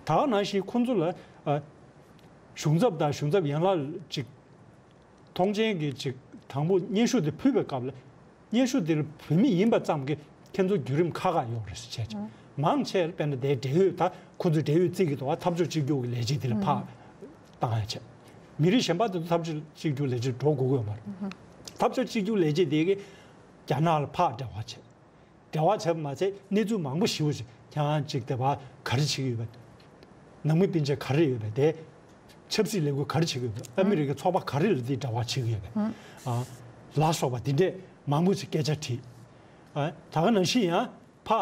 ད་ག་ནང་བཞིན་ཁོང་ཚོ་ལ་ཨ་གཞུང་ཚབ་དང་གཞུང་ཚབ་ཡན་ལག་ཅིག་ཐོངས་མཆན་གྱི་ཅིག་དང་པོ་སྙན་ཞུ་དེ་ཕུལ་བའི་སྐབས་ལ། སྙན་ཞུ་དེར་བོད་མི་ཡིན་པ་ཙམ་གྱིས་ཁྱེད་ཚོ་བརྒྱུད་རིམ་ཁག་ཁག་ཡོད་རེད་ཟེར་བྱས། མང་ཆེ་བས་དཔེར་ན་དེའི་འབྲེལ་ཡོད་ད་ཁོ་ཚོའི་འབྲེལ་ཡོད་རྩིས་ཀྱི་འདུག་བ། འཐབ་ཕྱོགས་གཅིག་གྱུར་གྱི་ལས་བྱེད་དེ་ལ་ཕར་བཏང་ཡ་བྱས། མི་རིགས་གཞན་པ་དེ་ཚོ་འཐབ་ཕྱོགས་གཅིག་གྱུར་ལས་བྱེད་འགྲོ་དགོས་ཀྱི་ཡོད་མ་རེད། འཐབ་ཕྱོགས་གཅིག་གྱུར་ལས་བྱེད་དེ་གིས་རྒྱ་ནག་ལ་ཕར་འབྲེལ་བ་བྱས། འབྲེལ་བ་བྱས་པ་མ་ཚད་གནས་ཚུལ་མང་པོ་ཞིབ་པོ་ཞིག་ཁྱེད་རང་ཅིག་དེ་བ་ག་རེ་བྱེད་ཀྱི་ཡོད་པ། ནང་མི་སྤུན་མཆེད་ག་རེ་ཡོད་པ་དེ་ ཆབ་སྲིད་ལས་འགུལ་ག་རེ་བྱེད་ཀྱི་ཡོད་པ། ཨ་མི་རི་ཀའི་ཚོགས་པ་ག་རེ་ལ་འདི་འབྲེལ་བ་བྱེད་ཀྱི་ཡོད་པ། ཨ། ལ་སོགས་པ་འདི་འདྲས་མང་པོ་ཅིག་སྐད་ཆ་དྲིས། ཨ། ད་ག་ནང་བཞིན་ཡང་ཕ།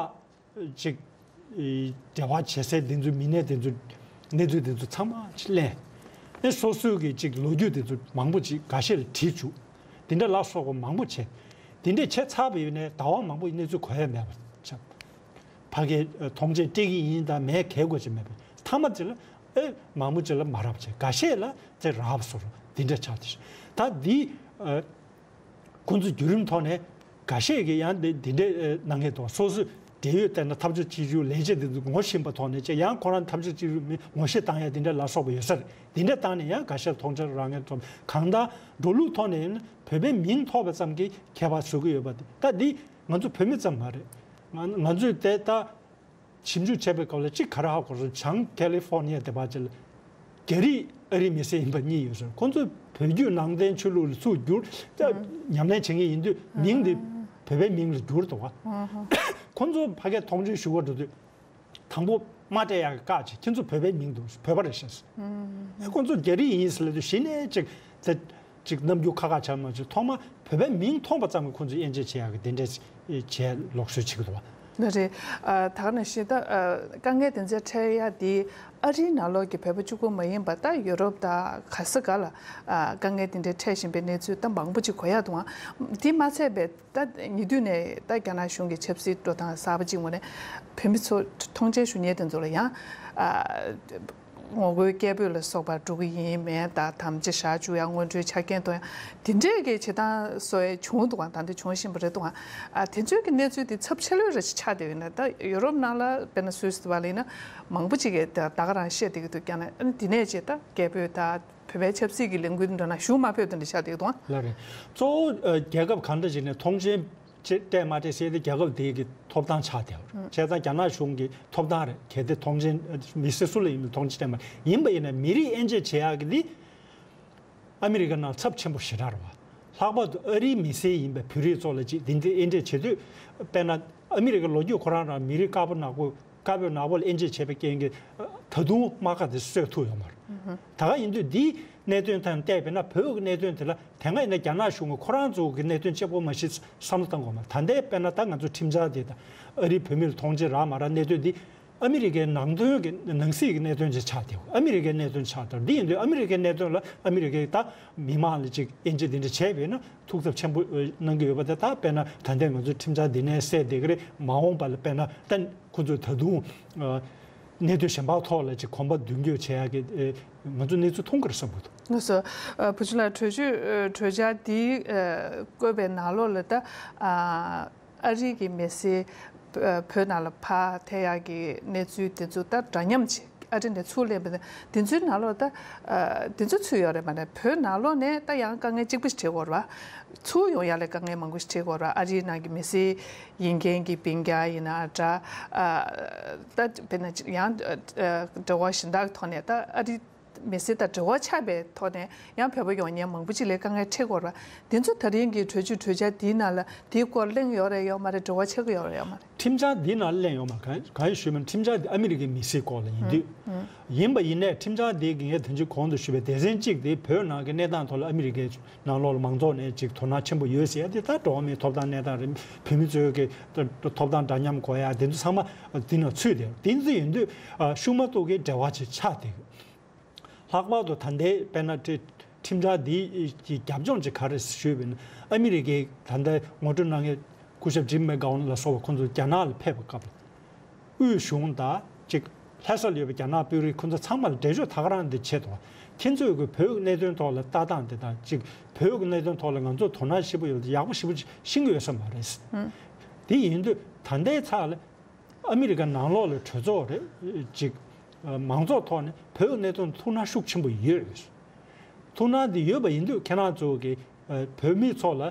ཅིག་འབྲེལ་བ་བྱེད་སའི་འདི་ཚོའི་མི་སྣ་འདི་ཚོའི་གནས་ཚུལ་འདི་ཚོ་ཚང་མ་ཅིག་ལེན། ཨེ། སོ་སོའི་གི་ཅིག་ལོ་རྒྱུས་འདི་ཚོ་མང་པོ་ཅིག་འགའ་ཤས་ལ་དྲིས་བཅུག་འདི་འདྲ་ལ་སོགས་པ་མང་པོ་བྱས། འདི་འདྲས་བྱས་ཚར་བའི་ནས་ཟླ་བ་མང་པོ་གནས་ཚུལ་གོ་ཡ་མེད་པ་ཆགས། ཕ་གིའི་ཐོངས་མཆན་སྤྲད་ཀྱི་ཡིན་དང་མེད་གལ་དགོས་ཅིག་མེད་པ། མཐའ་མ་ཅིག་ལ། ཨེ། མང་པོ་ཅིག་ལ་མ་རག་པ་བྱས། འགའ་ཤས་ལ་དེ་རག་པ་བཟོ་འདི་འདྲ་ཆགས་ཏེ། ད་འདི། ཨ། ཁོང་ཚོ་བརྒྱུད་རིམ་ཐོག་ནས་འགའ་ཤས་ཀྱིས་ཡང་འདི་འདི་འདྲའི་གནང་མཁན་འདུག་སོ་སོའི་འབྲེལ་ཡོད་བལྟས་ན་འཐབ་ཕྱོགས་གཅིག་གྱུར་ལས་བྱེད་འདི་ཚོ་ངོ་ཤེས་པ་ཐོག་ནས་བྱས། ཡང་ཁོ་རང་འཐབ་ཕྱོགས་གཅིག་གྱུར་མི་ངོ་ཤེས་བཏང་ཡ་འདི་འདྲ་ལ་སོགས་པ་ཡོད་ས་རེད། འདི་འདྲ་བཏང་ནས་ཡང་འགའ་ཤས་ཐོངས་མཆན་རག་མཁན་འདུག་གང་ལྟར་འགྲོ་ལུགས་ཐོག་ནས་ཡིན་ན་བོད་པའི་མིང་ཐོགས་པ་ཙམ་གྱིས་ཁྱད་པར་བཟོ་གི་ཡོད་པ་དེ། ད་འདི་ང་ཚོ་བོད་མི་ཙམ་མ་རེད། ང་ང་ཚོས་དེ་ལྟ། ཞིབ་འཇུག་བྱས་པའི་སྐབས་ལ་གཅིག་ག་རེ་ཧ་གོ་སོང་། བྱང་ཁ་ལི་ཧྥོར་ནི་ཡ་དེ་པར་ཅིག་ལ་རྒྱ་རིགས་ཨ་རིའི་མི་སེར་ཡིན་པ་གཉིས་ཡོད་སོང་། ཁོང་ཚོས་བོད་བརྒྱུད་ནང་བསྟན་ཆོས་ལུགས་ལ་ཚུར་བསྒྱུར། ད་ཉམས་ལེན་བྱེད་མཁན་ཡིན་དུས་མིང་འདི་བོད་པའི་མིང་ལ་བསྒྱུར་འདུག་ག་ཁོང་ཚོ་ཕ་གིར་ཐོངས་མཆན་ཞུ་བར་འགྲོ་དུས། དང་པོ་མ་སྤྲད་ཡག་གི་བཀག་བྱས། ཁྱེད་ཚོ་བོད་པའི་མིང་འདུག་བོད་པ་རེད་ཤག་ཁོང་ཚོ་རྒྱ་རིགས་ཡིན་ཟེར་ལབ་དུས་གཞི་ནས་ཅིག་དེ་ཅིག་རྣམ་འགྱུར་ཁ་ཁ་ཆགས་མ་བྱུང་། ཐོག་མ་བོད་པའི་མིང་མཐོང་པ་ཙམ་གྱིས་ཁོང་ཚོས་དབྱེ་འབྱེད་བྱེད་ཡག་གི་དེ་འདྲས་བྱས་ལུགས་སྲོལ་བྱེད་ཀྱི་འདུག་བ། ལགས་རེད། ཨ། ད་ག་ནང་བཞིན་ད། ཨ། དཀའ་ངལ་དེ་ཚོ་འཕྲད་ཡ་དེ་ཨ་རིའི་ནང་ལོགས་ཀྱི་བོད་པ་གཅིག་པུ་མ་ཡིན་པ། ད་ཡུ་རོབ་དང་ག་ས་ག་ལ། ཨ། དཀའ་ངལ་དེ་འདྲ་འཕྲད་བཞིན་པའི་གནས་ཚུལ་ད་མང་པོ་ཅིག་གོ་ཡ་འདུག་ཨ། དེ་མ་ཚད་པའི་ད་ཉེ་དུས་ནས་ད་རྒྱ་ནག་གཞུང་གི་ཆབ་སྲིད་འགྲོ་སྟངས་གསར་པ་ཅིག་ངོས་ནས་བོད་མི་ཚོ་ཐོངས་མཆན་ཞུ་མཁན་དེ་ཚོ་ལ་ཡང་། ཨ། ངོ་རྒོལ་སྐད་འབོད་ལ་སོགས་པ་འགྲོ་གི་ཡིན་མིན་དང་། དམ་བཅའ་བཞག་བཅུག་ཡ། སྔོན་འགྲོའི་ཆ་རྐྱེན་གཏོང་ཡ། དེ་འདྲས་ཀྱི་བྱེད་སྟངས་བཟོ་ཡ་བྱུང་འདུག་ག་ད་འདི་བྱུང་བཞིན་པ་རེད་འདུག་ག་ཨ། དེ་ཚོའི་གི་གནས་ཚུལ་དེ་ཚབས་ཆེ་ལོས་རེ་ཆགས་བསྡད་ཡོད་ན། ད་ཡུ་རོབ་ནང་ལ་དཔེར་ན་སུད་སི་བ་ལ་ཡིན་ན་མང་པོ་ཅིག་གིས་ད་ད་ག་རང་བཤད་བསྡད་ཀྱི་འདུག་ཀྱང་ན་ཨ་ནི་དེ་ནས་བྱས་ད་སྐད་འབོད་ད་བོད་པའི་ཆབ་སྲིད་ཀྱི་ལས་འགུལ་འདྲ་ན་ཞུགས་མ་ཕོད་དེ་འདྲ་ཆགས་བསྡད་ཀྱི་འདུག་ག་ལགས་རེད། གཙོ་བོ། ཨ། རྒྱལ་ཁབ་གང་འདྲ་ཞིག་ནས་ཐོངས་མཆན་ཅེས་སྤྲད་མ་སྤྲད་ཟེར་དེ་རྒྱལ་ཁབ་དེའི་གི་ཐོབ་ཐང་ཆགས་བསྡད་པ་རེད། བྱས་ཙང་རྒྱ་ནག་གཞུང་གི་ཐོབ་ཐང་རེད། གལ་ཏེ་ཐོངས་མཆན་མི་སེར་སུ་ལ་ཡིན་ནའི་ཐོངས་མཆན་སྤྲད་མ། ཡིན་པ་ཡིན་ན་མི་རིགས་དབྱེ་འབྱེད་བྱེད་ཡག་གི་འདི་ཨ་མི་རི་ཀ་ནང་ཚབས་ཆེན་པོ་ཞེ་དྲག་རེད་བ། ལྷག་པར་དུ་ཨ་རིའི་མི་སེར་ཡིན་པའི་བོད་རིགས་ཚོ་ལ་ཅིག་འདི་འདི་དབྱེ་འབྱེད་བྱེད་དུས། དཔེར་ན་ཨ་མི་རི་ཀ་ལོ་རྒྱུས་ཁོ་རང་རང་མི་རིགས་དཀར་པོ་ནག་པོ། དཀར་པོས་ནག་པོ་ལ་དབྱེ་འབྱེད་བྱས་པའི་རྐྱེན་གྱིས་ད་དུང་དམག་ཁ་དེ་གསོད་ཐུབ་ཡོད་མ་རེད། ད་ག་ཡིན་དུས་འདིའི་གནད་དོན་དང་བལྟས་པས་ན་བོད་ཀྱི་གནད་དོན་དེ་ལ་དེ་སྔ་ཡིན་ན་རྒྱ་ནག་གཞུང་གིས་ཁོ་རང་ཚོ་གི་གནད་དོན་གཅིག་པོ་མ་གཞི་བསམ་བློ་བཏང་དགོས་མ་རེད། ད་ལྟའི་དཔེར་ན་ད་ང་ཚོ་ཁྲིམས་འཆར་དེ་དང་ཨ་རིའི་བོད་མི་ལ་ཐོངས་མཆན་རག་མ་རག་གནད་དོན་འདི་ཨ་མི་རི་ཀའི་ནང་དོན་གྱི་ནང་སྲིད་ཀྱི་གནད་དོན་ཅིག་ཆགས་བསྡད་ཡོད། ཨ་མི་རི་ཀའི་གནད་དོན་ཆགས་བསྡད། འདི་ཡིན་དུས་ཨ་མི་རི་ཀའི་གནད་དོན་ལ་ཨ་མི་རི་ཀའི་ད་མི་མང་ལ་ཅིག་དབྱེ་འབྱེད་འདི་འདྲ་བྱས་པས་ན་ཐུགས་འཚབ་ཆེན་པོ་གནང་གི་ཡོད་པ་དེ། ད་དཔེར་ན་ད་ལྟའི་ང་ཚོའི་ཁྲིམས་འཆར་འདི་ནས་གསལ་བསྡད་ཀྱི་རེད། མ་འོངས་པ་ལ་དཔེར་ན་ད། ཁོ་ཚོས་ད་དུང་ཨ་གནད་དོན་གཞན་པ་ཐོག་ལ་ཅིག་གོམ་པ་མདུན་སྐྱོད་བྱེད་ཡག་གི་ཨེ་ང་ཚོ་གནས་ཚུལ་མཐོང་གི་རེད་བསམ་གྱི་འདུག་ལགས་སོ། ཨ། བུ་ཆུང་ལགས། གྲོས་ཆོད་ཨ་གྲོས་འཆར་འདི་ཨ་བཀོད་པའི་ནང་ལོགས་ལ་ད་ཨ་ཨ་རི་གི་མི་སེར་ཨ་བོད་ནང་ལ་ཕར་ཐལ་ཡག་གི་གནས་ཚུལ་དེ་ཚོ་ད་འདྲ་མཉམ་ཅིག་ཨ་རི་ནས་ཚུར་ལེན་པ་དེ་ཚོའི་ནང་ལོགས་ད་ཨ་དེ་ཚོ་ཚུད་ཡོད་རེད་མ་རེད། བོད་ནང་ལོགས་ནས་ད་ཡང་དཀའ་ངལ་གཅིག་པ་ཞིག་འཕྲད་ཀྱི་ཡོད་རེད་བ། ཚུར་ཡོང་ཡག་ལ་དཀའ་ངལ་མང་པོ་ཞིག་འཕྲད་ཀྱི་ཡོད་རེད་བ། ཨ་རིའི་ནང་གི་མི་སེར་ཡིན་མཁན་གྱི་སྤུན་ཀྱག་ཡིན་ན་འདྲ། ཨ་ད་དཔེར་ན་ཡང་ཨ་འབྲེལ་བ་གཞན་དག་གི་ཐོག་ནས་ད་ཨ་རི་མི་སེར་དང་འབྲེལ་བ་ཆགས་པའི་ཐོག་ནས་ཡང་བོད་པ་ཡོང་མཁན་མང་པོ་ཅིག་ལ་དཀའ་ངལ་འཕྲད་ཀྱི་ཡོད་རེད་བ། འདི་ཚོ་ད་རིང་གི་གྲོས་ཆོད་གྲོས་འཆར་འདིའི་ནང་ལ་འདིའི་སྐོར་གླེང་ཡོད་རེད་ཡོད་མ་རེད། འབྲེལ་བ་ཆགས་ཀྱི་ཡོད་རེད་ཡོད་མ་རེད། ཁྲིམས་འཆར་འདིའི་ནང་གླེང་ཡོད་མ་རེད། གང་གང་ཡིན་ཞུས་པ་ན་ཁྲིམས་འཆར་འདི་ཨ་མི་རི་ཀའི་མི་སེར་སྐོར་ལ་ཡིན་དུས། ཡིན་པ་ཡིན་ནའི་ཁྲིམས་འཆར་འདི་གི་ངས་དོན་གཅིག་གོང་དུ་ཞུས་པའི་སྡེ་ཚན་གཅིག་དེ་བོད་ནང་གི་གནས་སྟངས་ཐོག་ལ་ཨ་མི་རི་ཀའི་ནང་ལོགས་ལ་མང་ཚོགས་ནས་ཅིག་དོ་སྣང་ཆེན་པོ་ཡོད་ཟེར་ཡ་དེ་ད་འགྲོ་བ་མིའི་ཐོབ་ཐང་གནས་སྟངས་རེད། བོད་མི་ཚོའི་གི་ཐོབ་ཐང་འདྲ་མཉམ་དགོས་ཡ་དེ་ཚོ་ཚང་མ་འདི་ནང་ཚུད་དེ། དེ་ཚོ་ཡིན་དུས་ཤུགས་མ་གཏོགས་ཀྱི་འབྲེལ་བ་ཅིག་ཆགས་བསྡད་ཡོད། ལྷག་པར་དུ་ད་ལྟའི་དཔེར་ན་ཁྲི་ཁྲིམས་འཆར་འདི་གི་རྒྱབ་ལྗོངས་ཅིག་ག་རེ་ཞུས་པ་ཡིན་ན། ཨ་མི་རི་ཀའི་ད་ལྟའི་ངོ་སྤྲོད་གནང་མཁན་སྐུ་ཞབས་ཇིམ་མེག་གྷོན་ལ་སོགས་པ་ཁོང་ཚོ་རྒྱ་ནག་ལ་ཕེབས་པའི་སྐབས་ལ། དབུས་གཞུང་དང་ཅིག་ལྷ་ས་ལ་ཡོད་པའི་རྒྱ་ནག་དཔོན་རིགས་ཁོང་ཚོ་ཚང་མ་ལ་འགྲེལ་བརྗོད་ད་ག་རང་འདི་བྱས་འདུག་ཁྱེད་ཚོས་གི་བོད་ཀྱི་གནད་དོན་ཐོག་ལ་ལྟ་སྟངས་དེ་དང་ཅིག་བོད་ཀྱི་གནད་དོན་ཐོག་ལ་ང་ཚོ་དོ་སྣང་ཞིབ་པོ་ཡོད་དེ་ཡག་པོ་ཞིབ་པོ་ཤེས་ཀྱི་ཡོད་ས་མ་རེད། དེ་ཡིན་དུས་ད་ལྟའི་ཆ་ལ་ཨ་མི་རི་ཀ་ནང་ལོགས་ལ་གྲོས་ཚོགས་རེད་ཅིག་མང་ཚོགས་ཐོག་ནས་བོད་ཀྱི་གནད་དོན་ཐུགས་སྣང་ཤུགས་ཆེན་པོ་ཡོད། ཐུགས་སྣང་དེ་ཡོད་པ་ཡིན་དུས་ཁྱེད་རང་ཚོ་གི་བོད་མི་ཚོ་ལ་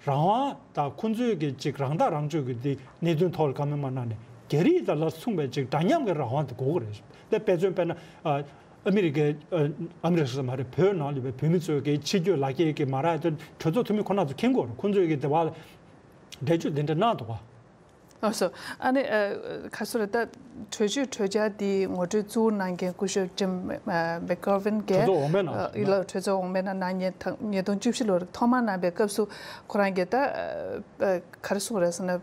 རང་དབང་དང་ཁོང་ཚོའི་གི་ཅིག་རང་ཐག་རང་གཅོད་ཀྱི་དེ་གནད་དོན་ཐོག་ལ་བཀའ་མོལ་མ་གནང་ནས་རྒྱ་རིགས་དང་ལ་མཚུངས་པའི་ཅིག་འདྲ་མཉམ་གྱི་རང་དབང་དེ་དགོས་ཀྱི་རེད། དེ་དཔེ་མཚོན་དཔེར་ན་ཨ་མི་རི་ཀའི་ཨ་མི་རི་ཀ་ཟེར་མ་རེད། བོད་ནང་ལ་ཡོད་པའི་བོད་མི་ཚོའི་གི་ཕྱི་སྐྱོད་ལག་འཁྱེར་གི་མ་རག་དེ་གྲོས་ཚོགས་འཐུས་མི་ཁོ་ན་ཚོ་མཁྱེན་གྱི་ཡོད་རེད། ཁོང་ཚོའི་གི་དེ་བ་ལ་འགྲེལ་བརྗོད་དེ་འདྲ་གནང་འདུག་ག་ཨ་སོ། ཨ་ནི་ཨ་ག་སོ་རེད། ད་གྲོས་ཆོད་གྲོས་འཆར་འདི་ངོ་སྤྲོད་གཙོ་བོ་གནང་མཁན་སྐུ་ཞབས་ཇིམ་ཨ་མེག་གྷོ་ཝིན་གྱིས། གྲོས་ཚོགས་འོག་མའི་ནང་ཨ་ཡིན་ལ། གྲོས་ཚོགས་འོག་མའི་ནང་གནང་མཁན་ཐེངས་ཉིས་སྟོང་བཅུ་བཞི་ལོར་ཐོག་མར་གནང་པའི་སྐབས་སུ་ཁོ་རང་གིས་ད་ཨ་ག་རེ་གསུངས་རེད་ཟེར་ན།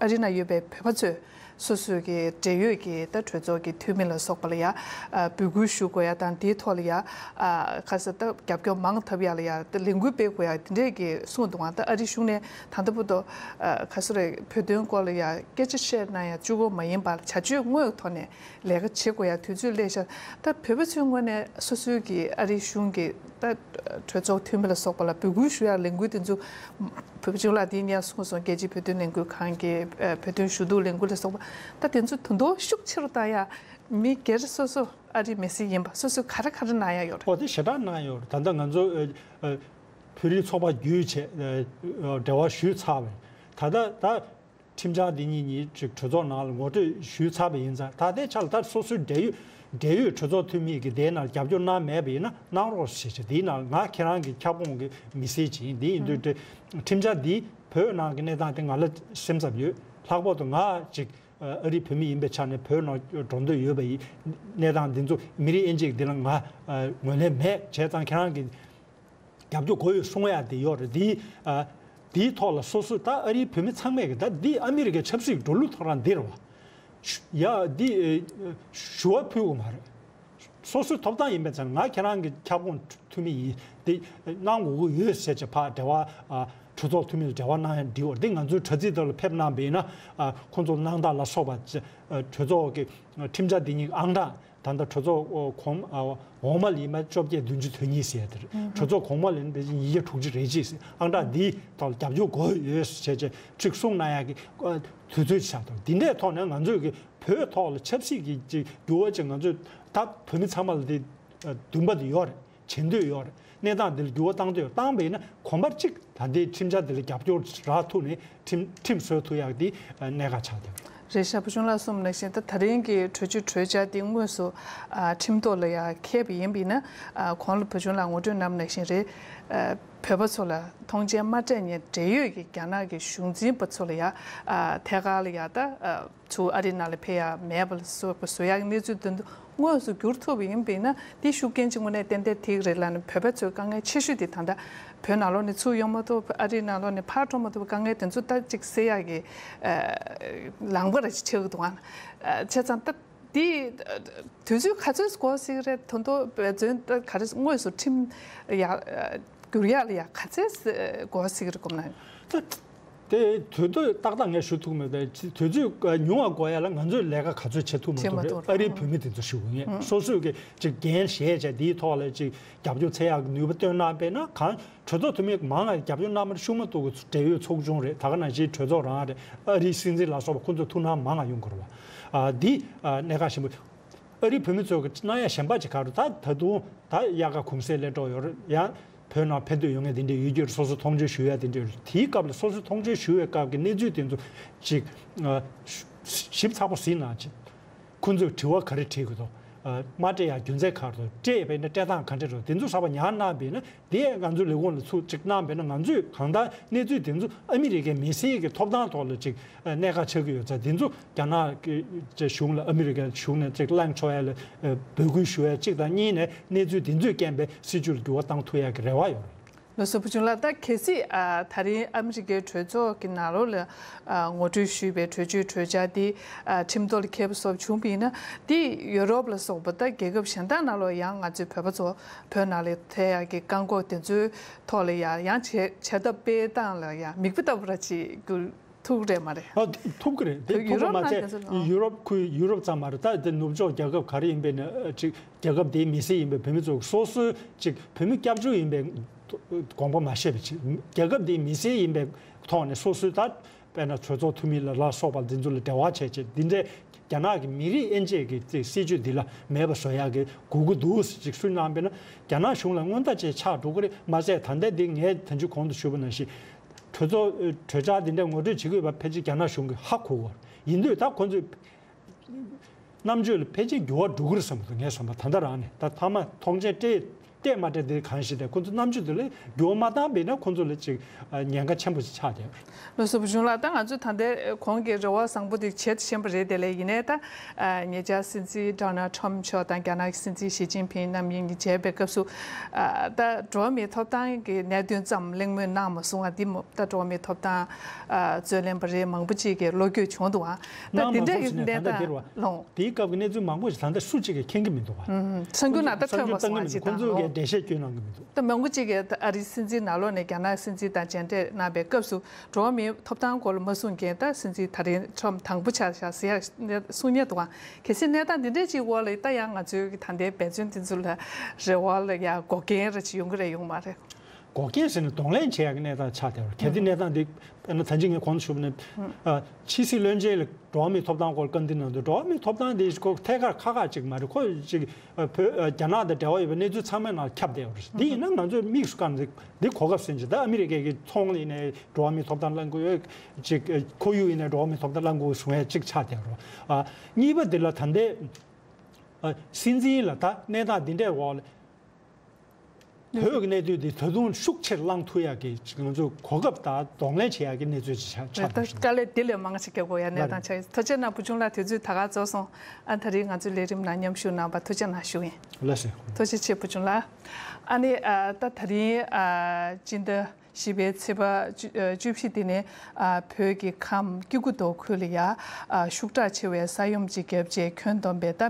ཨ་རི་ནང་ཡོད་པའི་བོད་པ་ཚོས་སོ་སོའི་གི་འབྲེལ་ཡོད་ཀྱི་ད་གྲོས་ཚོགས་ཀྱི་འཐུས་མི་ལ་སོགས་པ་ལ་ཡ་ཨ་འབོད་སྐུལ་ཞུ་དགོས་ཡ་དང་། དེའི་ཐོག་ལ་ཡ་ཨ་ག་ས་ད་རྒྱབ་སྐྱོར་མང་ཐོབ་ཡ་ལ་ཡ་ད་ལས་འགུལ་སྤེལ་དགོས་ཡ་དེ་འདྲས་ཀྱི་གསུངས་འདུག་ཨང་། ད་ཨ་རི་གཞུང་ནས་ད་ལྟ་བར་དུ་ཨ་ག་ས་རེད། བོད་དོན་སྐོར་ལ་ཡ་སྐད་ཆ་བཤད་ན་ཡ་གཅིག་པོ་མ་ཡིན་པར་བྱ་སྤྱོད་དངོས་ཐོག་ནས་ལས་ཀ་བྱེད་དགོས་ཡ་དུས་ཚོད་སླེབས་ཤག་ད་བོད་པ་ཚོའི་ངོས་ནས་སོ་སོའི་གི་ཨ་རི་གཞུང་གི་ད་གྲོས་ཚོགས་འཐུས་མི་ལ་སོགས་པ་ལ་འབོད་སྐུལ་ཞུ་ཡ་ལས་འགུལ་དེ་ཚོ་བུ་བྱུང་ལ་དེ་ཉར་སོང་སོང་། རྒྱལ་སྤྱིའི་བོད་དོན་ལས་འགུལ་ཁང་གི་ཨ་བོད་དོན་ཞུ་གཏུག་ལས་འགུལ་ལ་སོགས་པ་ད་དེ་ཚོ་དོན་དུ་ཤུགས་ཆེ་རུ་བཏང་ཡ་མི་སྒེར་སོ་སོ་ཨ་རིའི་མི་སེར་ཡིན་པ་སོ་སོ་ག་རེ་ག་རེ་གནང་ཡ་ཡོད་རེད། ཨོ་དེ་ཞེ་དྲག་གནང་ཡོད་རེད། ད་ལྟ་ང་ཚོ་ཨ་ཨ་བོད་རིགས་ཚོགས་པ་བརྒྱུད་བྱས་ཨ་ཨ་འབྲེལ་བ་ཞུས་ཚར་བས། ད་ལྟ་ད། ཁྲིམས་འཆར་འདི་གཉིས་གཉིས་ཅིག་གྲོས་ཚོགས་ནང་ལ་ངོ་སྤྲོད་ཞུས་ཚར་བ་ཡིན་ཙང་། ད་ལྟའི་ཆ་ལ་ད་སོ་སོའི་འབྲེལ་ཡོད་འབྲེལ་ཡོད་གྲོས་ཚོགས་འཐུས་མི་གིས་དེའི་ནང་རྒྱབ་སྐྱོར་གནང་མེད་པ་ཡིན་ན་གནང་རོགས་ཞེས་བྱས། དེའི་ནང་ང་ཁྱེད་རང་གི་ཁྱབ་ཁོངས་ཀྱི་མི་སེར་ཅིག་ཡིན། དེ་ཡིན་དུས་ཁྲིམས་འཆར་འདི་བོད་ནང་གི་གནས་སྟངས་དེ་ང་ལ་སེམས་འཚབ་ཡོད། ལྷག་པར་དུ་ང་ཅིག་ཨ་རིའི་བོད་མི་ཡིན་པའི་ཆ་ནས་བོད་ནང་འགྲོ་འདོད་ཡོད་པ་ཡིན། གནས་སྟངས་འདི་ཚོ་མི་རིགས་དབྱེ་འབྱེད་འདི་ལ་ང་ཨ་ངོས་ལེན་མེད་བྱས་ཙང་ཁྱེད་རང་གི་རྒྱབ་སྐྱོར་དགོས་ཡོད་གསུང་ཡ་དེ་ཡོད་རེད། དེའི་ཨ་དེའི་ཐོག་ལ་སོ་སོས་ད་ཨ་རིའི་བོད་མི་ཚང་མས་ཀྱི་ད་འདི་ཨ་མི་རི་ཀའི་ཆབ་སྲིད་འགྲོ་ལུགས་ཐོག་རང་འདིར་བ། ཡ་འདི་ཨ་ཞུ་བ་ཕུལ་དགོས་མ་རེད། སོ་སོའི་ཐོབ་ཐང་ཡིན་པའི་ཚེ་ང་ཁྱེད་རང་གི་ཁྱབ་ཁོངས་འཐུས་མི་ཡིན། འདི་གནང་དགོས་ཀྱི་ཡོད་ཟེར་བྱས་ཕར་འབྲེལ་བ་ཨ་གྲོས་ཚོགས་འཐུས་མི་ལ་འབྲེལ་བ་གནང་ཡ་འདི་བ། འདི་ང་ཚོའི་དྲ་ཚིགས་དེ་ལ་ཕེབས་གནང་པ་ཡིན་ན་ཨ་ཁོང་ཚོ་གནང་སྟངས་ལ་སོགས་པ་ཨ་གྲོས་ཚོགས་ཀྱི་ཁྲིམས་འཆར་འདི་གཉིས་ཨང་གྲངས། ད་ལྟ་གྲོས་ཚོགས་གོང་ཨ་འོག་མ་ལ་ཡིན་པ་བཅོ་བརྒྱད་བདུན་ཅུ་དོན་གཉིས་ཟེར་ཡ་དེ་རེད། གྲོས་ཚོགས་གོང་མ་ལ་ཡིན་པ་ཉིས་བརྒྱ་དྲུག་ཅུ་རེ་གཅིག་ཟེར། ཨང་གྲངས་འདིའི་ཐོག་ལ་རྒྱབ་སྐྱོར་དགོས་ཡོད་ཟེར་བྱས་ཁྲིག་གསུང་གནང་ཡག་གི་ཨ་དུས་ཚོད་ཆགས་འདུག་འདི་འདྲའི་ཐོག་ནས་ང་ཚོས་ཀྱི་བོད་ཐོག་ལ་ཆབ་སྲིད་ཀྱི་ཅིག་འགྱུར་བ་ཅིག་ང་ཚོས་ད་བོད་མི་ཚང་མ་ལ་འདི་ཨ་འདུན་པ་འདི་ཡོད་རེད། བྱེད་འདོད་ཡོད་རེད། གནས་སྟངས་འདི་ལ་འགྱུར་བ་བཏང་འདོད་ཡོད། བཏང་བ་ཡིན་ན་གོམ་པ་གཅིག་ད་ལྟའི་ཁྲིམས་འཆར་འདི་ལ་རྒྱབ་སྐྱོར་རག་ཐུབ་ནས་ཁྲིམས་ཁྲིམས་བཟོ་ཐུབ་ཡག་འདི་གནད་འགག་ཆགས་བསྡད་ཡོད། རེད་ཤག་བུ་ཆུང་ལགས་གསུངས་ནང་བཞིན་ད་ད་རིང་གི་གྲོས་ཆོད་གྲོས་འཆར་འདི་དངོས་སུ་ཨ་ཁྲིམས་ཐོག་ལ་ཡ་འཁེལ་བ་ཡིན་པ་ཡིན་ན། ཨ་གོང་ལ་བུ་ཆུང་ལགས་ངོ་སྤྲོད་གནང་བ་ནང་བཞིན་རེད། ཨ་བོད་པ་ཚོ་ལ་ཐོངས་མཆན་མ་སྤྲད་ཉིན་འབྲེལ་ཡོད་ཀྱི་རྒྱ་ནག་གི་གཞུང་འཛིན་པ་ཚོ་ལ་ཡ་ཨ་ཐད་ཀར་ལ་ཡ་ད་ཨ་ཚུར་ཨ་རི་ནང་ལ་ཕེབས་ཡ་མེད་པ་ལ་སོགས་པ་བཟོ་ཡག་གི་གནས་ཚུལ་དོན་དུ་དངོས་སུ་འགྱུར་ཐུབ་པ་ཡིན་པ་ཡིན་ན། འདི་ཤུགས་རྐྱེན་ཅིག་དངོས་གནས་ཏན་ཏན་ཐེབས་ཀྱི་རེད་ལབ་ནས། བོད་པ་ཚོའི་དཀའ་ངལ་ཆེ་ཤོས་དེ་ད་ལྟ་བོད་ནང་ལོགས་ནས་ཚུར་ཡོང་མ་ཐུབ། ཨ་རིའི་ནང་ལོགས་ནས་ཕར་འགྲོ་མ་ཐུབ་པའི་དཀའ་ངལ་དེ་ཚོ་ད་ཅིག་སེལ་ཡག་གི་ཨ་ལམ་ཁ་ར་ཅིག་ཆགས་ཀྱི་འདུག་ཨ། བྱས་ཙང་ད་འདི་དུས་ཚོད་ག་ཚོད་འགོར་སྲིད་ཀྱི་རེད། དོན་དུ་འབད་བརྩོན་ད་ག་རེ་དངོས་སུ་ཁྲིམས་ཡ་བསྒྱུར་ཡག་ལ་ཡ་ག་ཚོད་འགོར་སྲིད་ཀྱི་རེད་དགོངས་ན། དེ་དུས་ཚོད་ཏག་ཏག་ངས་ཞུ་ཐུབ་མེད་པས། དུས་ཚོད་ཉུང་བ་འགོར་ཡ་ལ་ང་ཚོས་ལས་ཀ་ག་ཚོད་བྱེད་ཐུབ་མ་བྱེད་མ་ཐུབ་རེད། ཐུབ་ཨ་རིའི་རེད། བོད་མི་དེ་ཚོ་ཞུ་གི་ངས་ཨང་། སོ་སོས་ཀྱི་ཅིག་འགན་བཞེས་བྱས་དེའི་ཐོག་ལ་ཅིག་རྒྱབ་སྐྱོར་འཚོལ་ཡག་གི་ནུས་པ་བཏོན་གནང་པས་ན། གང་གྲོས་ཚོགས་འཐུས་མི་མང་ང་རྒྱབ་སྐྱོར་གནང་མ་ཤུགས་མ་གཏོགས་ཀྱི་འབྲེལ་ཡོད་ཚོགས་ཆུང་རེད། ད་ག་ནང་བཞིན་གྲོས་ཚོགས་རང་རེད། ཨ་རིའི་སྲིད་འཛིན་ལ་སོགས་པ་ཁོང་ཚོ་ཐུགས་སྣང་མང་ང་ཡོང་དགོས་རེད་བ། ཨ་འདི་ཨ་གནད་འགག་ཆེན་པོ། ཨ་རིའི་བོད་མི་ཚོས་ཀྱི་གནང་ཡ་གཞན་པ་ཅིག་ག་རེ། ད་ད་དུང་ད་དབྱར་ཁ་གུང་སེང་སླེབས་འགྲོ་ཡོད་རེད། ཡང་བོད་ནང་ཕེབས་འདོད་ཡོད་མཁན་དེ་འདྲ་ཡོད་རྒྱུ་རེད། སོ་སོ་མཐོང་ཆེན་ཞུ་ཡ་དེ་འདྲ་ཡོད་རེད། དེའི་སྐབས་ལ་སོ་སོ་མཐོང་ཆེན་ཞུ་བའི་སྐབས་ཀྱི་གནས་ཚུལ་དེ་ཚོ་ཅིག་ཨ་ཞིབ་ཚགས་པོ་གཟིགས་གནང་ཅིག་ཁོང་ཚོས་དྲི་བ་ག་རེ་དྲིས་དགོས་འདུག་ཨ་མ་སྤྲད་ཡ་རྒྱུ་མཚན་ག་རེ་འདུག་སྤྲད་པས་ན་སྤྲད་སྟངས་ག་འདྲ་རེད། དེ་ཚོ་གསར་པ་ཉར་གནང་བས་ན་དེ་ང་ཚོའི་ལས་ཁུངས་ལ་ཚུར་ཅིག་གནང་བས་ན། ང་ཚོས་གང་ལྟར་གནས་ཚུལ་དེ་ཚོ་ཨ་མི་རི་ཀའི་མི་སེར་གྱི་ཐོབ་ཐང་ཐོག་ལ་ཅིག་གནད་འགག་ཆགས་ཀྱི་ཡོད་ཙང་། དེ་ཚོ་རྒྱ་ནག་གི་གཞུང་ལ་ཨ་མི་རི་ཀའི་གཞུང་ནས་ཅིག་གླེང་ཆོག་ཡ་ལ་འབོད་སྐུལ་ཞུ་ཡ་གཅིག་དང་། གཉིས་ནས་གནས་ཚུལ་དེ་ཚོའི་རྐྱེན་པས་སྲིད་བྱུས་ལ་འགྱུར་བ་བཏང་ཐུབ་ཡ་གི་རེ་བ་ཡོད་རེད། ལགས་སོ་བུ་ཆུང་ལགས། ད་གལ་སྲིད་ཨ་ད་རིང་ཨ་མི་རི་ཀའི་གྲོས་ཚོགས་ཀྱི་ནང་ལོགས་ལ་ཨ་ངོ་སྤྲོད་ཞུས་པའི་གྲོས་ཆོད་གྲོས་འཆར་འདི་ཨ་ཁྲིམས་ཐོག་ལ་འཁེལ་བ་སོགས་བྱུང་བ་ཡིན་ན། འདི་ཡུ་རོབ་ལ་སོགས་པ་ད་རྒྱལ་ཁབ་གཞན་དག་ནང་ལོགས་ཡང་ང་ཚོའི་བོད་པ་ཚོ་བོད་ནང་ལ་ཐེ་ཡག་གི་བཀག་འགོག་དེ་ཚོའི་ཐོག་ལ་ཡང་ཡང་བྱེད་བྱ་ཐབས་སྤེལ་སྟངས་ལ་ཡང་མིག་དཔེ་ལྟ་བུ་ར་ཅིག་གྱུར་ཐུབ་ཀྱི་རེད་མ་རེད། ཨ་ཐུབ་ཀྱི་རེད། དེ་ཐུབ་པ་མ་ཚད་ཡུ་རོབ་ནང་དེ་ཚོ་ལ། ཡུ་རོབ་ཁུལ་ཡུ་རོབ་ཙམ་མ་རེད། ད་དེ་ནུབ་ཕྱོགས་རྒྱལ་ཁབ་ག་རེ་ཡིན་པའི་ནི་ཅིག་རྒྱལ་ཁབ་དེའི་མི་སེར་ཡིན་པའི་བོད་མི་ཚོ་སོ་སོའི་ཅིག་བོད་མི་སྐྱབས་བཅོལ་ཡིན་པའི་དགོངས་པ་མ་བཞེས་པ་ཅིག་རྒྱལ་ཁབ་དེའི་མི་སེར་ཡིན་པའི་ཐོག་ནས་སོ་སོའི་ད་དཔེར་ན་གྲོས་ཚོགས་འཐུས་མི་ལ་ལ་སོགས་པ་འདི་ཚོ་ལ་འབྲེལ་བ་བྱས་བྱས་འདི་འདྲའི་རྒྱ་ནག་གི་མི་རིགས་དབྱེ་འབྱེད་ཀྱི་སྲིད་བྱུས་འདི་ལ་མེད་པ་བཟོ་ཡག་གི་དགོས་ཀྱི་འདུག་ཅིག་གསུངས་གནང་པས་ན། རྒྱ་ནག་གཞུང་ལ་སྔོན་བརྡ་ཅིག་ཆགས་འགྲོ་གི་རེད་མ་ཟད། ད་ལྟ་འདི་ངས་ད་ཅི་གོང་དུ་ཞུས་པ་ནང་བཞིན་གྲོས་ཚོགས་གྲོས་འཆར་འདི་འདྲ་ངོ་སྤྲོད་བྱེད་ཀྱི་ཡོད་པ་ཕལ་ཆེར་རྒྱ་ནག་གཞུང་གིས་ཧ་གོ་གི་ཡོད་རེད། ཡིན་དུས་ད་ཁོང་ཚོས་རྣམ་དཔྱོད་ལ་ཕལ་ཆེར་འགྱུར་བ་འགྲོ་གི་རེད་བསམ་གི་འདུག་ངས་བསམ་པ་ད་ལྟ་རང་ནས། ད་མཐའ་མ་ཐོངས་མཆན་སྤྲད་ སྤྲད་མ་སྤྲད་དེ་གང་ཞིག་དེ་ཁོ་ཚོ་རྣམ་དཔྱོད་དེ་ལ་འགྱུར་བ་མ་བཏང་བས་ན་ཁོ་ཚོ་ལ་ཅིག་ཉེན་ཁ་ཆེན་པོ་ཞིག་ཆགས་བསྡད་ཡོད་རེད། ལགས་སོ། བུ་ཆུང་ལགས། ད་ང་ཚོས་ད་ལྟའི་གོང་གི་རེ་བ་བཟང་པོ་དེ་བྱེད་བཞིན་པ་རེད། དེ་ལས་ཡིན་ནའི་ད་ཉེ་ཆར་སྲིད་འཛིན་ཌོ་ནལ་ཊམ་མཆོག་དང་རྒྱ་ནག་གི་སྲིད་འཛིན་ཞི་ཅིན་ཕིང་རྣམ་གཉིས་ཀྱིས་མཇལ་བའི་སྐབས་སུ། ད་འགྲོ་བ་མིའི་ཐོབ་ཐང་གི་གནད་དོན་ཙམ་གླེང་མོལ་གནང་མ་སོང་བ་འདི་མོ། ད་འགྲོ་བ་མིའི་ཐོབ་ཐང་རྩོད་ལེན་པ་རེད། མང་པོ་ཅིག་གིས་བློ་འགྱོད་བྱུང་འདུག་ཨ། ད་གནང་མ་དེ་འདྲ་སོང་ཞེས་ནས་ད་གནས་ལྟ་སྟངས་དེར་བ། ལོང་། དེའི་སྐབས་ཀྱི་གནས་ཚུལ་མང་པོ་ཞིག་ད་ལྟ་སུ་གཅིག་གིས་མཁྱེན་གྱི་མི་འདུག་བ། ཨུམ། གསར་འགྱུར་ནང་ད་ཐོན་པ་སོང་བ་ཞིག་དང་ལོང་། ཁོང་ཚོ་གིས་འགྲེལ་བཤད་བསྐྱོན་གནང་གི་མི་འདུག་ད་མང་པོ་ཅིག་གིས་ཨ་རིའི་སྲིད་འཛིན་ནང་ལོགས་ནས་རྒྱ་ནག་སྲིད་འཛིན་དང་མཇལ་འཕྲད་གནང་བའི་སྐབས་སུ་འགྲོ་བ་མིའི་ཐོབ་ཐང་སྐོར་ལ་མ་གསུང་མཁན། ད་སྲིད་འཛིན་ད་རིང་ཊམ་དང་པོ་ཆགས་ཤག་ཟེར་ཡག་གསུང་མཁན་འདུག་ཨ། གལ་སྲིད་གནས་སྟངས་འདི་འདྲས་ཅིག་འོག་ལ་ད་ཡང་ང་ཚོའི་གི་ད་ལྟའི་འབད་བརྩོན་འདི་ཚོ་ལ་རེ་བ་ལ་ཡ་འགོག་རྐྱེན་ར་ཅིག་ཡོང་གི་རེད་ཡོང་མ་རེད། འགོག་རྐྱེན་ཟེར་ནས་གདོང་ལེན་བྱེད་ཡག་གི་གནས་སྟངས་ཆགས་བསྡད་པ་རེད། གལ་ཏེ་གནས་སྟངས་འདི་དཔེར་ན་ད་ཅི་ངས་གོང་དུ་ཞུས་པ་ནས་ཨ་ཕྱི་སྲིད་བློན་ཆེན་ལ་འགྲོ་བ་མིའི་ཐོབ་ཐང་སྐོར་བཀའ་འདྲི་གནང་དུས་འགྲོ་བ་མིའི་ཐོབ་ཐང་དེ་ཁོ་ཐད་ཀར་ཁག་ཁག་ཅིག་མ་རེད། ཁོ་ཅིག་ཨ་བོད་ཨ་རྒྱ་ནག་དང་འབྲེལ་བ་ཡོད་པའི་གནས་ཚུལ་ཚང་མའི་ནང་ཁྱབ་བསྡད་ཡོད་རེད། འདི་ཡིན་ན་ང་ཚོས་དམིགས་སུ་བཀར་ནས་འདི་གོ་སྐབས་ཟིན་ཅིག་ད་ཨ་མི་རི་ཀའི་གི་ཚོང་ལ་ཡིན་ནའི་འགྲོ་བ་མིའི་ཐོབ་ཐང་བླང་དགོས་ཡོད་ཅིག་ཨ་ཁོར་ཡུག་ཡིན་ནའི་འགྲོ་བ་མིའི་ཐོབ་ཐང་བླང་དགོས་གསུང་ཡ་ཅིག་ཆགས་བསྡད་ཡོད་རེད། ཨ་གཉིས་པ་འདི་ལ་ད་ལྟའི་ཨ་སྲིད་འཛིན་ལ་ད་གནས་སྟངས་འདི་འདྲའི་འོག་ལ། བོད་ཀྱི་གནད་དོན་འདི་ད་དུང་ཤུགས་ཆེར་བསླང་ཐུབ་ཡག་གི་ང་ཚོས་གོ་སྐབས་དང་གདོང་ལེན་བྱེད་ཡག་གི་གནས་ཚུལ་ཅིག་ཆགས་ཆགས་ད་འདུག་ཞིང་། དཀའ་ལས་འདི་ལས་མང་ཞིག་རྒྱག་དགོས་ཡ་གནས་སྟངས་ཆགས་ཡོད། ཐུགས་རྗེ་གནང་བུ་ཆུང་ལགས། དུས་ཚོད་ད་ག་རྫོགས་སོང་། ཨ་ད་རེས་ང་ཚོའི་ལས་རིམ་ནང་མཉམ་ཞུགས་གནང་བར་ཐུགས་རྗེ་གནང་ཞུ་ཡིན། ལགས་སོ། ཐུགས་རྗེ་ཆེ་བུ་ཆུང་ལགས། ཨ་ནི་ཨ་ད་ད་རིང་ཨ་སྤྱི་ཟླ་བཞི་པའི་ཚེས་པ་བཅུ་ཨ་བཅུ་བཞི་དེ་ནི་ཨ་བོད་ཀྱི་ཁམས་སྐྱེ་རྒུ་མདོ་ཁུལ་ལ་ཡ་ཨ་ཤུགས་དྲག་ཆེ་བའི་ས་ཡོམ་ཅིག་བརྒྱབ་རྗེས་ཁྱོན་བསྡོམས་པའི་ད་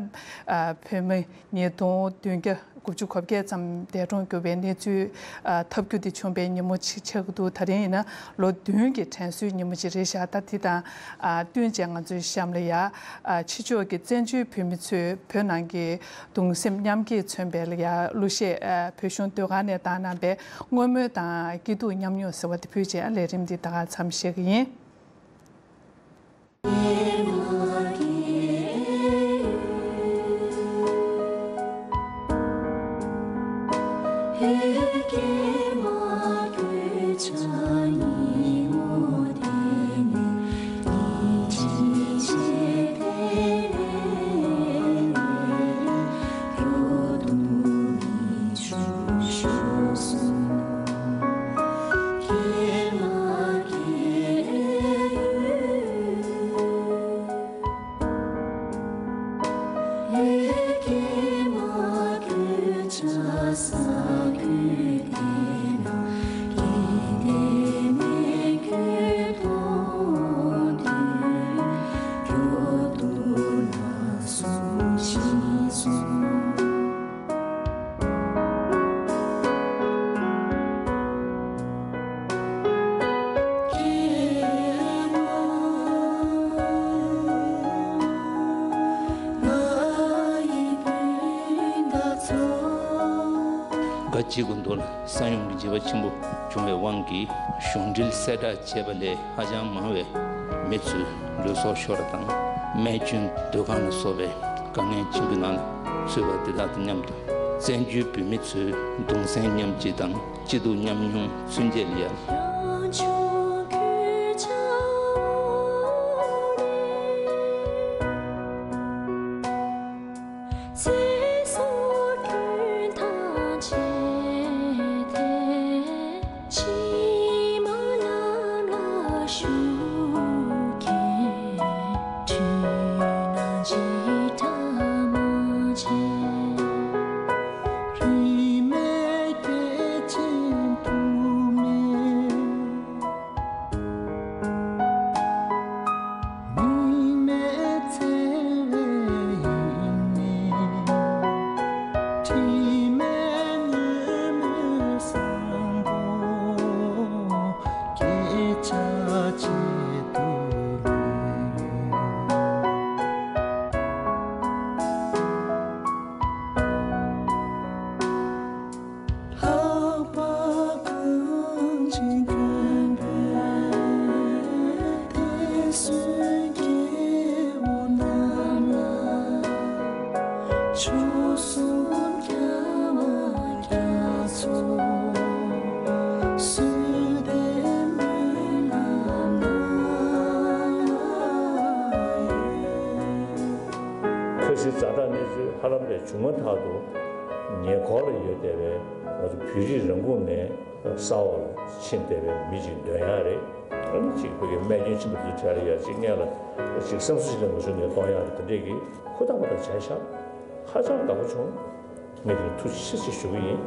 ཨ་བོད་མི་ཉིས་སྟོང་བདུན་བརྒྱ་དགུ་བཅུ་གོ་བརྒྱད་ཙམ་འདས་གྲོངས་གྱུར་བའི་གནས་ཚུལ་ཨ་ཐབས་སྐྱོ་དེ་བྱུང་བའི་ཉིན་མོ་ཅིག་ཆགས་ཀྱི་འདུག་ད་རིང་ཡིན་ན་ལོ་བདུན་གྱི་དྲན་གསོའི་ཉིན་མོ་ཅིག་རེད་ཤག་ད་དེ་དང་ཨ་བསྟུན་བྱས་ང་ཚོའི་གཤམ་ལ་ཡ་ཨ་ཕྱི་ཕྱོགས་ཀྱི་བཙན་བྱོལ་བོད་མི་ཚོས་བོད་ནང་གི་གདུང་སེམས་མཉམ་སྐྱེད་མཚོན་པའི་ལ་ཡ་གླུ་གཞས་ཨ་བོད་གཞུང་ཟློས་གར་ནས་བཏང་གནང་བའི་བསྔོ་སྨོན་དང་སྐྱིད་སྡུག་མཉམ་མྱོང་ཟེར་བ་དེ་ཕུལ་རྗེས་ཨ་ལས་རིམ་འདི་ད་ག་མཚམས་བཞག་གི་ཡིན། ག་གཅིག་གི་མདོར་ས་ཡོམ་གྱི་བྱེད་པ་ཆེན་པོ་བྱུང་བའི་དབང་གིས་གཞུང་འབྲེལ་གསལ་བསྒྲགས་བྱས་པ་ལས་ཧ་ཅང་མང་བའི་མི་ཚོས་ལུས་སྲོག་ཤོར་བ་དང་རྨས་སྐྱོན་སྡོད་ཁང་ལ་སོགས་པའི་དཀའ་ངལ་ཆེན་པོའི་ནང་ལ་ཚུད་པ་དེ་དག་དང་མཉམ་དུ་བཙན་བྱོལ་བོད་མི་ཚོའི་གདུང་སེམས་མཉམ་སྐྱེད་དང་སྐྱིད་སྡུག་མཉམ་མྱོང་མཚོན་བྱེད་ལ་ཡ། ཁ་ཤས་ཛ་དྲག་གནས་ཚུལ་ཧ་ལམ་པའི་བྱུང་མ་ཐག་ཏུ། ཉེ་འཁོར་ལ་ཡོད་བསྡད་པའི་ང་ཚོ་བོད་རིགས་རང་ཁུངས་ནས་གསར་བ་ལ་ཕྱིན་བསྡད་པའི་མི་ཅིག་འདོན་ཡག་རེད། ཨ་ནི་ཅིག་བོད་ཀྱི་རྨས་སྐྱོན་ཆེན་པོ་འདི་གྲས་ལ་ཡ་ཅིག་སྔོན་ལ་ཅིག་བསམ་ཚུལ་ཅིག་ལ་ངོ་ཤུགས་ནས་གཏོང་ཡག་རེད། དེ་འདྲས་ཀྱི་ཧུར་ཐག་པ་དང་བྱས་ཤག་ཧ་ཅང་དགའ་པོ་བྱུང་། ངས་དེ་ཐུགས་རྗེ་ཆེ་ཞུ་གི་ཡིན།